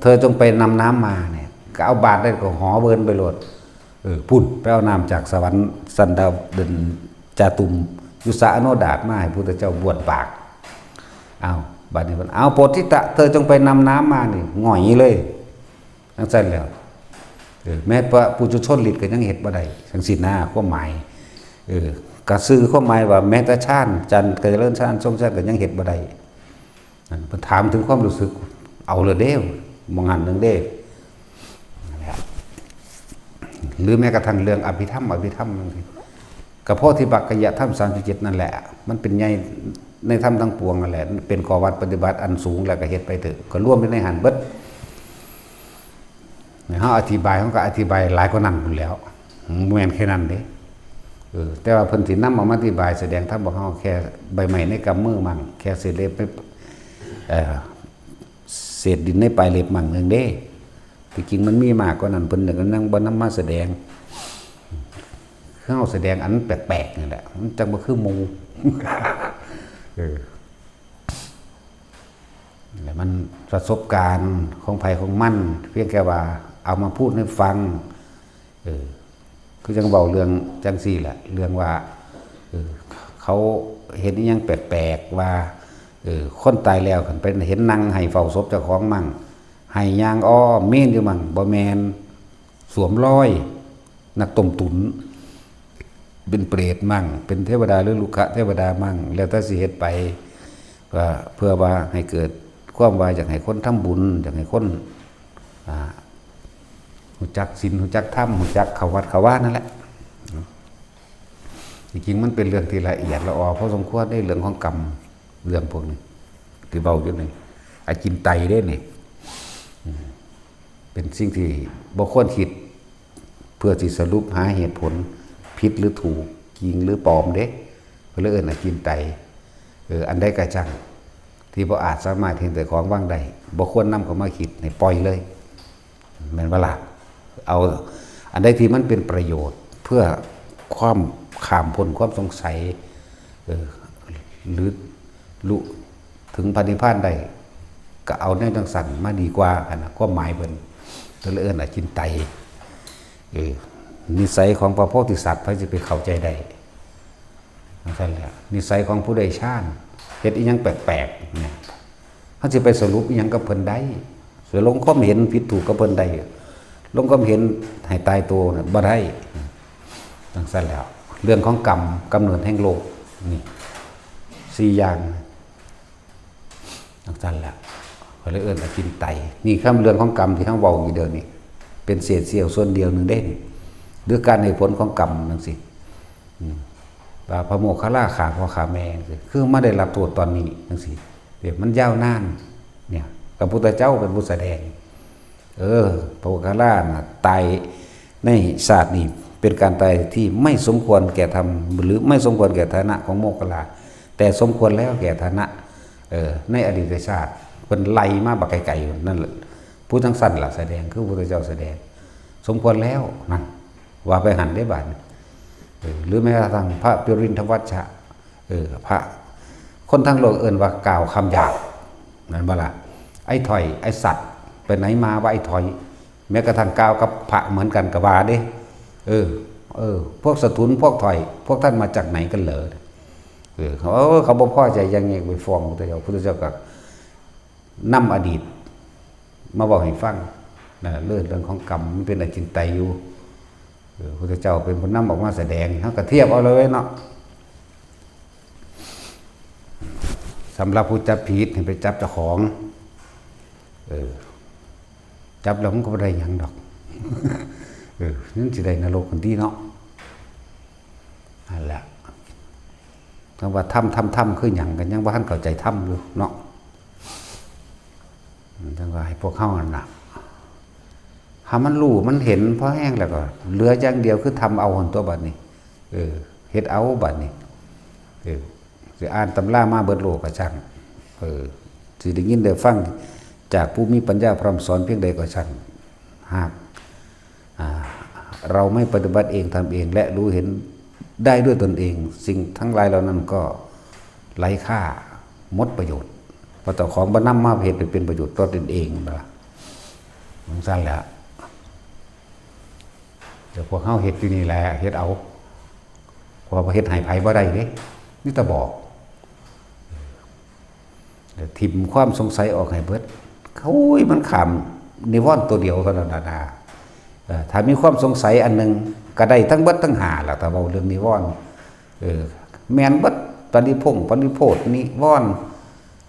เธอจงไปนำน้ำมาเนี่ย ก็เอาบาตรได้ก็หอเวินไปโลด เออ พุ้น ไปเอาน้ำจากสวรรค์สันดาวเดินจาตุม อยู่สาโนดาตมาให้พุทธเจ้าบ้วนปาก เอา บัดนี้เพิ่น เอา โพธิตะ เธอจงไปนำน้ำมานี่ หงอยเลย จั่งซั่นแหล้ว เออ แม้พระปุถุชนฤทธิ์ก็ยังเฮ็ดบ่ได้ จั่งซี้นะ ความหมาย เออ ก็สื่อความหมายว่าแม้แต่ฌาน จันทร์เจริญฌาน ทรงฌาน ก็ยังเฮ็ดบ่ได้ นั่นเพิ่นถามถึงความรู้สึก เอาเลยเด้ มองหันหนึ่งเด้ หรือแม้กระทั่งเรื่องอภิธรรม อภิธรรมนั่นสิ ก็โพธิปักขิยธรรม สามสิบเจ็ด นั่นแหละ มันเป็นใหญ่ในธรรมทั้งปวงนั่นแหละ เป็นข้อวัดปฏิบัติอันสูง แล้วก็เฮ็ดไปเถอะ ก็รวมอยู่ในหันเบิด เฮาอธิบาย เฮาก็อธิบายหลายกว่านั้นพู้นแหล้ว บ่แม่นแค่นั้นเด้ เออ แต่ว่าเพิ่นสินำเอามาอธิบายแสดงธรรมบอกเฮาแค่ใบไม้ในกำมือมั่ง แค่เศษเล็บใน เอ่อ เศษดินในปลายเล็บมั่งหนึ่งเด้ ที่จริงมันมีมากกว่านั้น เพิ่นก็ยังบ่นำมาแสดง คือเฮาแสดงอันแปลกๆ นี่แหละ มันจั่งบ่คือหมู่ เออ แล้วมันประสบการณ์ของไผของมัน เพียงแค่ว่าเอามาพูดให้ฟัง เออ คือจั่งเว้าเรื่องจั่งซี่แหละ เรื่องว่า เออ เขาเห็นอิหยังแปลกๆ ว่า เออ คนตายแล้วคันไปเห็นนั่งไห้เฝ้าศพเจ้าของมั่ง ไห้ย่างอ้อมเมนอยู่มั่ง บ่แม่น สวมรอย นักต้มตุ๋น เป็นเปรตมั่ง เป็นเทวดาหรือรุกขเทวดามั่ง แล้วแต่สิเฮ็ดไป ก็เพื่อว่าให้เกิดความว่าอยากให้คนทำบุญ อยากให้คน อ่า รู้จักศีล รู้จักธรรม รู้จักเข้าวัดเข้าวานั่นแหละ จริงๆ มันเป็นเรื่องที่ละเอียดละออพอสมควรในเรื่องของกรรม เรื่องพวกนี้ ที่เว้าอยู่นี่ อจินไตยเด้นี่ อืม เป็นสิ่งที่บ่ควรคิด เพื่อสิสรุปหาเหตุผล ผิดหรือถูก จริงหรือปลอมเด้ เพิ่นเลยเอิ้นอจินไตย เออ อันใดก็ช่าง ที่บ่อาจสามารถเห็นแต่ของวางได้ บ่ควรนำเข้ามาคิด ให้ปล่อยเลย แม่นบ่ล่ะ เอาอันใดที่มันเป็นประโยชน์ เพื่อความข้ามพ้นความสงสัย เออ หรือลุถึงพระนิพพานได้ ก็เอาแนวจั่งซั่นมาดีกว่าหั้นน่ะ ความหมายเพิ่น เพิ่นเลยเอิ้นอจินไตย เออ นิสัยของพระโพธิสัตว์ ไผสิไปเข้าใจได้ จั่งซั่นแหละ นิสัยของผู้ได้ฌาน เฮ็ดอิหยังแปลกๆ เนี่ย เฮาสิไปสรุปอิหยังกับเพิ่นได้ สิลงความเห็นผิดถูกกับเพิ่นได้ ลงความเห็นให้ตายตัวน่ะบ่ได้ จั่งซั่นแหละ เรื่องของกรรม กำเนิดแห่งโลก นี่ สี่อย่าง จั่งซั่นแหละ เพิ่นเลยเอิ้นอจินไตย นี่คำเรื่องของกรรมที่เฮาเว้าอยู่เดี๋ยวนี้ เป็นเศษเสี้ยวส่วนเดียวหนึ่งเด้นี่ หรือการให้ผลของกรรมจั่งซี้ อืม ว่าพระโมคคัลลาฆ่าพ่อฆ่าแม่จั่งซี้ คือมาได้รับโทษตอนนี้จั่งซี้ เดี๋ยวมันยาวนาน เนี่ย พระพุทธเจ้าเป็นผู้แสดง เออ พระโมคคัลลาน่ะ ตายในชาตินี้ เป็นการตายที่ไม่สมควรแก่ธรรม หรือไม่สมควรแก่ฐานะของโมคคัลลา แต่สมควรแล้วแก่ฐานะ เออ ในอดีตชาติ เพิ่นไล่มาบักไกลๆ นั่นแหละ ผู้จั่งซั่นล่ะแสดง คือพระพุทธเจ้าแสดง สมควรแล้ว นั่น ว่าไปหั้นเด้บาดนี้ เออ หรือแม้กระทั่งพระปริณฑวัชชะ เออ พระ คนทั้งโลกเอิ้นว่ากล่าวคำหยาบ แม่นบ่ล่ะ ไอ้ถ่อย ไอ้สัตว์ ไปไหนมาว่าไอ้ถ่อย แม้กระทั่งกล่าวกับพระเหมือนกันก็ว่าเด้ เออ เออ พวกสะทุน พวกถ่อย พวกท่านมาจากไหนกันเหรอ เออ เขา เออ เขาบ่พอใจยังไงไปฟ้องพระพุทธเจ้า พระพุทธเจ้าก็นำอดีตมาเว้าให้ฟัง นะ เรื่อง เรื่องของกรรมมันเป็นอจินไตยอยู่ เออ พระพุทธเจ้าเป็นผู้นำออกมาแสดง เฮาก็เทียบเอาเลยเนาะ สำหรับผู้จับผิดให้ไปจับเจ้าของ เออ จับแล้วมันก็บ่ได้หยังดอก เออ มันสิได้นรกกันติเนาะ นั่นแหละ คำว่าธรรม ธรรม ธรรม คือหยัง ก็ยังบ่ทันเข้าใจธรรมอยู่เนาะ จั่งว่าให้พวกเฮานั่นน่ะ ถ้ามันรู้มันเห็นพอแฮงแล้วก็ เหลืออย่างเดียวคือทำเอาหั่นตัวบัดนี้ เออ เฮ็ดเอาบัดนี้ เออ สิอ่านตำรามาเบิดโลกก็ช่าง เออ สิได้ยินได้ฟังจากผู้มีปัญญาพร่ำสอนเพียงใดก็ช่าง หาก อ่า เราไม่ปฏิบัติเอง ทำเอง และรู้เห็นได้ด้วยตนเอง สิ่งทั้งหลายเหล่านั้นก็ไร้ค่า หมดประโยชน์ เพราะเจ้าของบ่นำมาเฮ็ดให้เป็นประโยชน์ต่อตนเองนั่นล่ะ จั่งซั่นแหละ เดี๋ยวพวกเฮาเฮ็ดอยู่นี่แหละ เฮ็ดเอา เพราะว่าเฮ็ดให้ไผบ่ได้เด้ มีแต่บอก เดี๋ยวถิ่มความสงสัยออกให้เบิด โอ้ย มันข้ามนิวรณ์ตัวเดียวเท่านั้นนะ เอ่อ ถ้ามีความสงสัยอันหนึ่ง ก็ได้ทั้งเบิดทั้งห้าล่ะ ถ้าเว้าเรื่องนิวรณ์ เออ แม่นเบิด ปริพงปริโพธนิวรณ์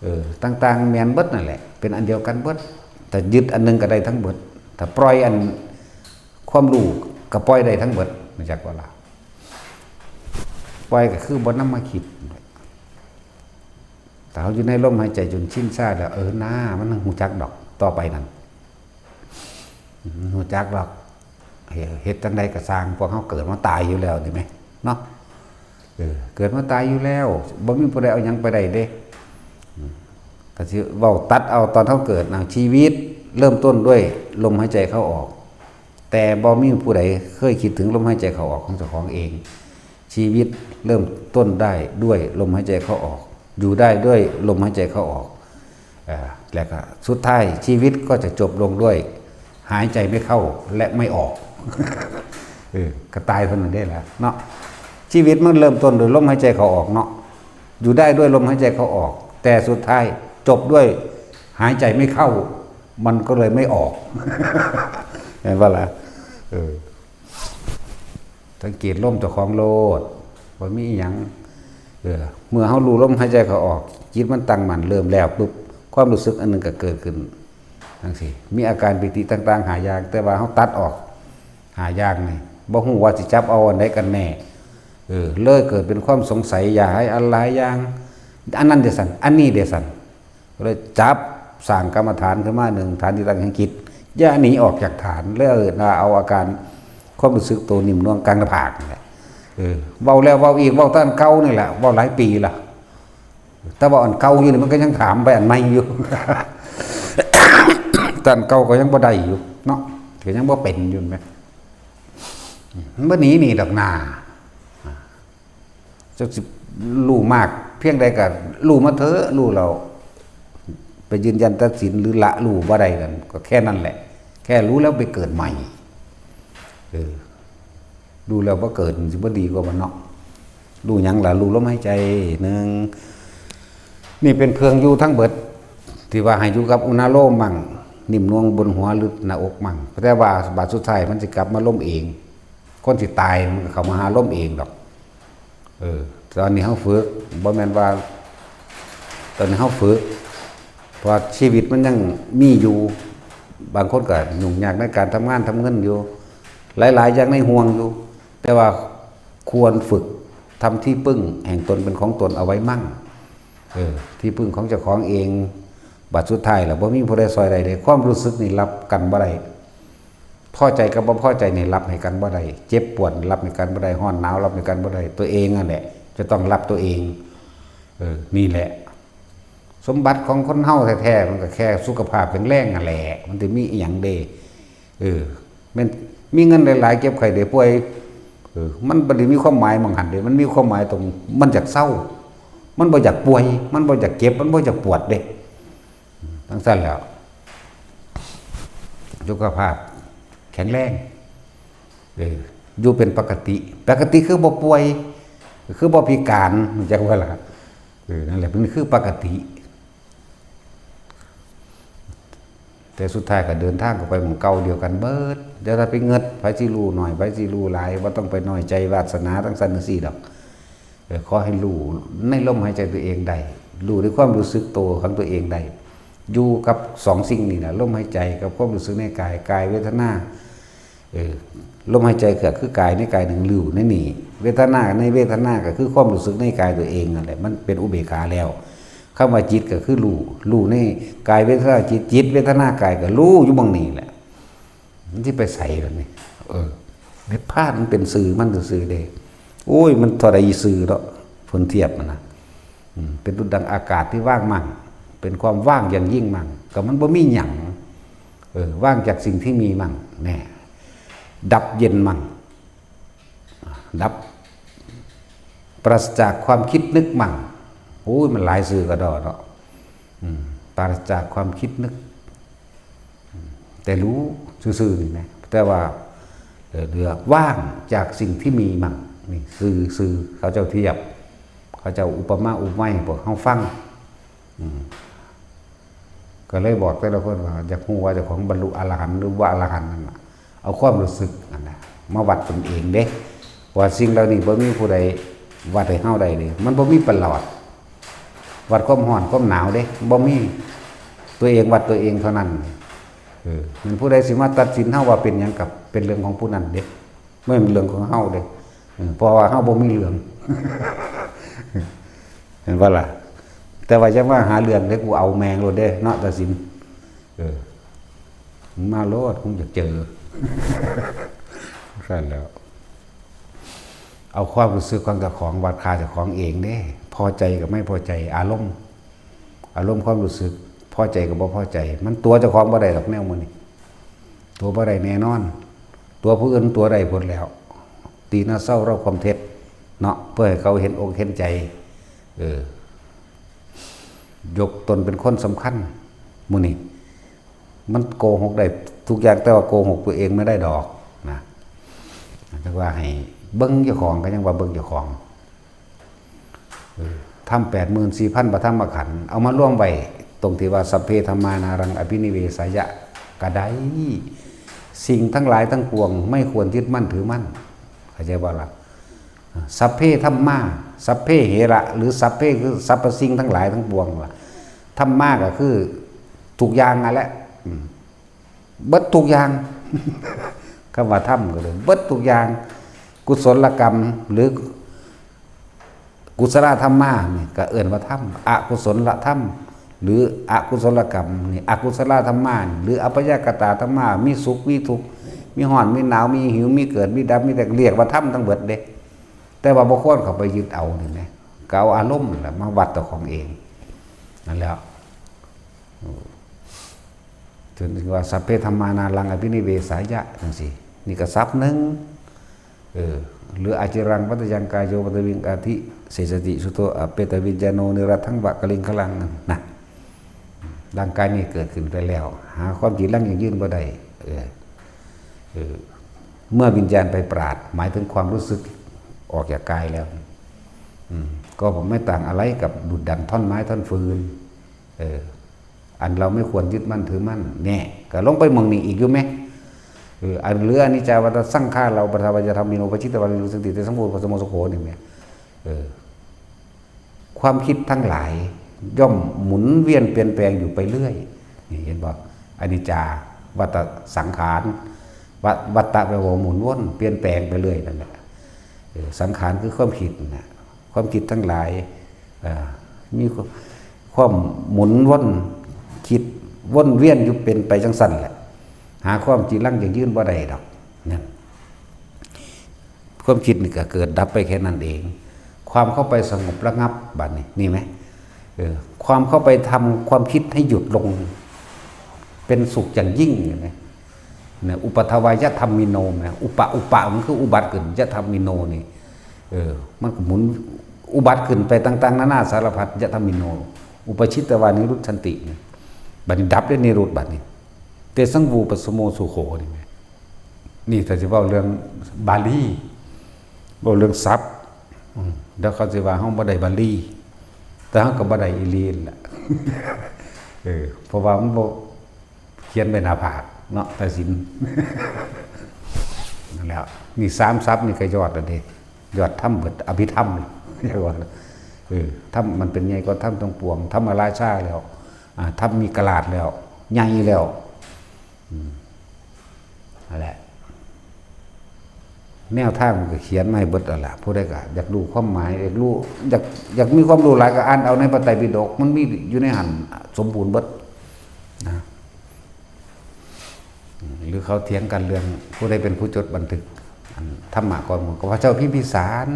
เออ ต่างๆ แม่นเบิดนั่นแหละ เป็นอันเดียวกันเบิด ถ้ายึดอันหนึ่งก็ได้ทั้งเบิด ถ้าปล่อยอันความรู้ก็ปล่อยได้ทั้งเบิด รู้จักบ่ล่ะ ปล่อยก็คือบ่นำมาคิด ถ้าเฮาอยู่ในลมหายใจจนชินชาแล้ว เออ นา มันฮู้จักดอก ต่อไปนั่น อืม ฮู้จักดอก เฮ็ด เฮ็ดจั่งใดก็ซ่าง พวกเฮาเกิดมาตายอยู่แล้วนี่แหม เนาะ เออ เกิดมาตายอยู่แล้ว บ่มีผู้ใดเอาหยังไปได้เด้ อืม ก็สิเว้าตัดเอาตอนเฮาเกิดนะ ชีวิตเริ่มต้นด้วยลมหายใจเข้าออก แต่บ่มีผู้ใดเคยคิดถึงลมหายใจเข้าออกของเจ้าของเอง ชีวิตเริ่มต้นได้ด้วยลมหายใจเข้าออก อยู่ได้ด้วยลมหายใจเข้าออก อ่า แล้วก็สุดท้ายชีวิตก็จะจบลงด้วยหายใจไม่เข้าและไม่ออก เออ ก็ตายเท่านั้นเด้ล่ะเนาะ ชีวิตมันเริ่มต้นโดยลมหายใจเข้าออกเนาะ อยู่ได้ด้วยลมหายใจเข้าออก แต่สุดท้ายจบด้วยหายใจไม่เข้า มันก็เลยไม่ออก เห็นปะล่ะ เออ สังเกตลมเจ้าของโลด บ่มีอิหยัง เออ เมื่อเฮารู้ลมหายใจเข้าออก จิตมันตั้งมั่น เริ่มแล้วปุ๊บ ความรู้สึกอันหนึ่งก็เกิดขึ้น จั่งซี้ มีอาการปีติต่างๆ ห้าอย่าง แต่ว่าเฮาตัดออก ห้าอย่างนี่ บ่ฮู้ว่าสิจับเอาอันใดกันแน่ เออ เลยเกิดเป็นความสงสัย อยากให้อันหลายอย่าง อันนั้นเด้ซั่น อันนี้เด้ซั่น ก็เลยจับสร้างกรรมฐานขึ้นมาหนึ่ง ฐานที่ตั้งแห่งจิต อย่าหนีออกจากฐาน เลยเอา เอาอาการความรู้สึกตัวนิ่มนวลกลางหน้าผากนี่แหละ เออ เว้าแล้วเว้าอีก เว้าแต่อันเก่านี่แหละ เว้าหลายปีละ แต่ว่าอันเก่าอยู่นี่มันก็ยังถามไปอันใหม่อยู่ แต่อันเก่าก็ยังบ่ได้อยู่เนาะ ก็ยังบ่เป็นอยู่แหม มันบ่หนีหนีดอกนา จักสิรู้มากเพียงใดก็รู้มาเถอะ รู้แล้วไปยืนยันตัดสินหรือละรู้บ่ได้นั่น ก็แค่นั้นแหละ แค่รู้แล้วไปเกิดใหม่ เออ รู้แล้วบ่เกิด มันสิบ่ดีกว่าบ่เนาะ รู้หยังล่ะ รู้ลมหายใจหนึ่ง นี่เป็นเครื่องอยู่ทั้งเบิด ที่ว่าให้อยู่กับอุณาโลมมั่ง นิ่มนวลบนหัวหรือหน้าอกมั่ง แต่ว่าบาดสุดท้ายมันสิกลับมาลมเอง คนสิตายมันก็เข้ามาหาลมเองดอก เออ ตอนนี้เฮาฝึก บ่แม่นว่า ตอนนี้เฮาฝึก เพราะว่าชีวิตมันยังมีอยู่ บางคนก็ยุ่งยากในการทำงานทำเงินอยู่ หลายๆ อย่างในห่วงอยู่ แต่ว่าควรฝึกทำที่พึ่งแห่งตนเป็นของตนเอาไว้มั่ง เออ ที่พึ่งของเจ้าของเอง บาดสุดท้ายแล้วบ่มีผู้ใดซ่อยได้เลย ความรู้สึกนี่รับกันบ่ได้ พอใจกับบ่พอใจนี่รับให้กันบ่ได้ เจ็บปวดรับให้กันบ่ได้ ร้อนหนาวรับให้กันบ่ได้ ตัวเองนั่นแหละ จะต้องรับตัวเอง เออ นี่แหละ สมบัติของคนเฮาแท้ๆ มันก็แค่สุขภาพแข็งแรงนั่นแหละ มันสิมีอิหยังเด้ เออ แม่นมีเงินหลายๆ เจ็บไข้ได้ป่วย เออ มันบ่ได้มีความหมายหม่องหั่นเด้ มันมีความหมายตรงมันอยากเซา มันบ่อยากป่วย มันบ่อยากเจ็บ มันบ่อยากปวดเด้ จั่งซั้นแหล้ว สุขภาพแข็งแรง เออ อยู่เป็นปกติ ปกติคือบ่ป่วย คือบ่พิการ รู้จักบ่ล่ะ เออ นั่นแหละ มันคือปกติ แต่สุดท้ายก็เดินทางเข้าไปหม่องเก่าเดียวกันเบิด แต่ถ้าไปเงิด ไผสิรู้น้อย ไผสิรู้หลาย บ่ต้องไปน้อยใจวาสนาจั่งซั้นจั่งซี้ดอก เออ ขอให้รู้ในลมหายใจตัวเองได้ รู้ในความรู้สึกตัวของตัวเองได้ อยู่กับสองสิ่งนี้นะ ลมหายใจกับความรู้สึกในกาย กายเวทนา เออ ลมหายใจก็คือกายในกายหนึ่ง รู้ในนี่ เวทนาในเวทนาก็คือความรู้สึกในกายตัวเองนั่นแหละ มันเป็นอุเบกขาแล้ว คำว่าจิตก็คือรู้ รู้ในกายเวทนาจิต จิตเวทนากายก็รู้อยู่หม่องนี้แหละ มันสิไปไสล่ะนี่ เออ นิพพานมันเป็นซื่อมันซื่อๆเด้ โอ้ย มันเท่าใดซื่อเนาะ เพิ่นเทียบมันนะ อืม เป็นดุจดังอากาศที่ว่างมั่ง เป็นความว่างอย่างยิ่งมั่ง ก็มันบ่มีหยัง เออ ว่างจากสิ่งที่มีมั่ง แน่ ดับเย็นมั่ง ดับ ปราศจากความคิดนึกมั่ง โอ้ย มันหลายซื่อกะด้อเนาะ อืม ปราศจากความคิดนึก แต่รู้ซื่อๆนี่นะ แต่ว่า เอ่อ เหลือว่างจากสิ่งที่มีมั่ง นี่ซื่อๆ เขาเจ้าเทียบ เขาเจ้าอุปมาอุปไมยให้พวกเฮาฟัง อืม ก็เลยบอกแต่ละคนว่า อยากรู้ว่าเจ้าของบรรลุอรหันต์หรือว่าอรหันต์นั่นน่ะ เอาความรู้สึกนั่นน่ะ มาวัดตนเองเด้ ว่าสิ่งเหล่านี้บ่มีผู้ใด วัดให้เฮาได้เด้ มันบ่มีประหลอด วัดความร้อนความหนาวเด้ บ่มี ตัวเองวัดตัวเองเท่านั้น เออ มันผู้ใดสิมาตัดสินเฮาว่าเป็นหยังกับเป็นเรื่องของผู้นั้นเด้ บ่แม่นเรื่องของเฮาเด้ เออ เพราะว่าเฮาบ่มีเรื่อง เห็นบ่ล่ะ แต่ว่าอย่ามาหาเรื่องเด้ กูเอาแม่งโลดเด้ เนาะ ตัดสิน เออ มึงมาโลด มึงอยากเจอ ซั่นแหล้ว เอาความรู้สึกของเจ้าของวัดค่าเจ้าของเองเด้ พอใจกับไม่พอใจ อารมณ์ อารมณ์ความรู้สึก พอใจกับบ่พอใจ มันตั๋วเจ้าของบ่ได้ดอกแนวหมู่นี้ ตั๋วบ่ได้แน่นอน ตั๋วผู้อื่นตั๋วได้พุ้นแล้ว ตีหน้าเศร้าเล่าความเท็จ เนาะ เพื่อให้เขาเห็นอกเห็นใจ เออ ยกตนเป็นคนสำคัญ หมู่นี้ มันโกหกได้ทุกอย่าง แต่ว่าโกหกตัวเองไม่ได้ดอกนะ จั่งว่าให้เบิ่งเจ้าของ ก็ยังว่าเบิ่งเจ้าของ เออ ธรรมแปดหมื่นสี่พันพระธรรมขันธ์ เอามารวมไว้ตรงที่ว่า สัพเพธัมมานารังอภินิเวสายะ ก็ได้ สิ่งทั้งหลายทั้งปวงไม่ควรยึดมั่นถือมั่น เข้าใจบ่ล่ะ สัพเพธัมมา สัพเพเหระ หรือสัพเพคือสรรพสิ่งทั้งหลายทั้งปวงล่ะ ธัมมาก็คือทุกอย่างนั่นแหละ อืม เบิดทุกอย่าง คำว่าธรรมก็เลย เบิดทุกอย่าง กุศลกรรม หรือ กุศลธัมมานี่ก็เอิ้นว่าธรรม อกุศลธรรม หรืออกุศลกรรมนี่ อกุศลธัมมานี่ หรืออัพยากตาธัมมา มีสุข มีทุกข์ มีร้อน มีหนาว มีหิว มีเกิด มีดับ มีแตก เรียกว่าธรรมทั้งเบิดเด้ แต่ว่าบ่ควรเข้าไปยึดเอานี่แหม ก็เอาอารมณ์นั่นแหละมาวัดเจ้าของเอง นั่นแหละ จนถึงว่า สัพเพธัมมานารังอภินิเวสายะ จั่งซี้ นี่ก็ศัพท์หนึ่ง เออ หรือ อาจิรังปัตตยังกายโย ปัตตวิง อธิเสสติ สุโท อเปตวิญญาโณ นิรัตถังวะกลิงคลัง นะ ร่างกายนี้เกิดขึ้นไปแล้ว หาความจีรังยั่งยืนบ่ได้ เออ เออ เมื่อวิญญาณไปปราด หมายถึงความรู้สึกออกจากกายแล้ว อืม ก็ไม่ต่างอะไรกับดุจดั่งท่อนไม้ท่อนฟืน เออ อันเราไม่ควรยึดมั่นถือมั่น แน่ ก็ลงไปหม่องนี้อีกอยู่แหม เออ อันเหลืออนิจจาวัตตสังขาราอุปาทวายธรรมมิโน ปชิตวานิรุสสันติ เตสังโวปสโมสุโข นี่แหม เออ ความคิดทั้งหลายย่อมหมุนเวียนเปลี่ยนแปลงอยู่ไปเรื่อย นี่เห็นบ่ อนิจจาวัตตสังขาร วัต วัตตะแปลว่าหมุนวน เปลี่ยนแปลงไปเรื่อยนั่นแหละ เออ สังขารคือความคิดนะ ความคิดทั้งหลาย เอ่อ มีความหมุนวน คิดวนเวียนอยู่เป็นไปจั่งซั่นแหละ หาความจีรังยั่งยืนบ่ได้ดอก นั่น ความคิดนี่ก็เกิดดับไปแค่นั้นเอง ความเข้าไปสงบระงับ บัดนี้ นี่ไหม เออ ความเข้าไปทำความคิดให้หยุดลง เป็นสุขอย่างยิ่ง เห็นไหม เนี่ย อุปัททวายธรรมมิโน นะ อุปะ อุปะ มันคืออุบัติขึ้น ยธรรมมิโนนี่ เออ มันก็หมุน อุบัติขึ้นไปต่างๆ นานาสารพัด ยธรรมมิโน อุปชิตวานิรุสสันติ บัดนี้ดับด้วยนิรุตบัดนี้ เตสังโวปสโมสุโข นี่ไง นี่ถ้าสิเว้าเรื่องบาลี เว้าเรื่องศัพท์ อืม เดี๋ยวเขาสิว่าเฮาบ่ได้บาลี แต่เฮาก็บ่ได้อีหลีนั่นแหละ เออ เพราะว่ามันบ่เขียนไว้หน้าผากเนาะ ตัดสิน นั่นแหละ นี่สามศัพท์นี่ก็ยอดแล้วเด้ ยอดธรรมเบิด อภิธรรม เรียกว่า เออ ธรรมมันเป็นใหญ่กว่าธรรมทั้งปวง ธรรมราชาแล้ว อ่า ธรรมมีกราชแล้ว ใหญ่แล้ว อืม นั่นแหละ แนวทางมันก็เขียนมาให้เบิดแล้วล่ะ ผู้ใดก็อยากรู้ความหมาย อยากรู้ อยาก อยากมีความรู้หลายก็อ่านเอาในพระไตรปิฎก มันมีอยู่ในหั้นสมบูรณ์เบิดนะ หรือเขาเถียงกันเรื่องผู้ใดเป็นผู้จดบันทึก อันธรรมะก่อนหมู่ ก็พระเจ้าพิมพิสาร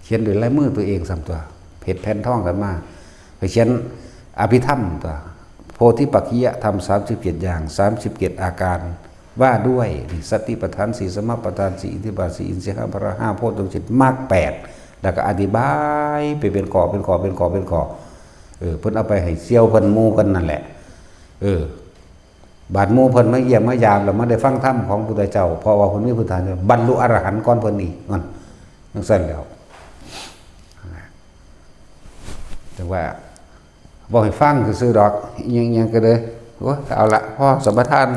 เขียนด้วยลายมือตัวเองซ้ำตั๊ว เฮ็ดแผ่นทองกันมา ไปเขียนอภิธรรมตั๊ว โพธิปักขิยธรรม สามสิบเจ็ด อย่าง สามสิบเจ็ด อาการ ว่าด้วยนี่ สติปัฏฐานสี่ สมปัฏฐานสี่ อิทธิบาทสี่ อินทรีย์ห้า พละห้า โพชฌงค์เจ็ด มรรคแปด แล้วก็อธิบายไปเป็นข้อ เป็นข้อ เป็นข้อ เป็นข้อ เออ เพิ่นเอาไปให้เสี่ยวเพิ่นหมู่เพิ่นนั่นแหละ เออ บาดหมู่เพิ่นมาเยี่ยมมายาม แล้วมาได้ฟังธรรมของพุทธเจ้า เพราะว่าเพิ่นมีพื้นฐาน บรรลุอรหันต์ก่อนเพิ่นอีก นั่น จั่งซั่นแล้ว แต่ว่า บ่ให้ฟังซื่อๆดอก อิหยังๆก็เลย โอ้ย เอาละ พอสมทาน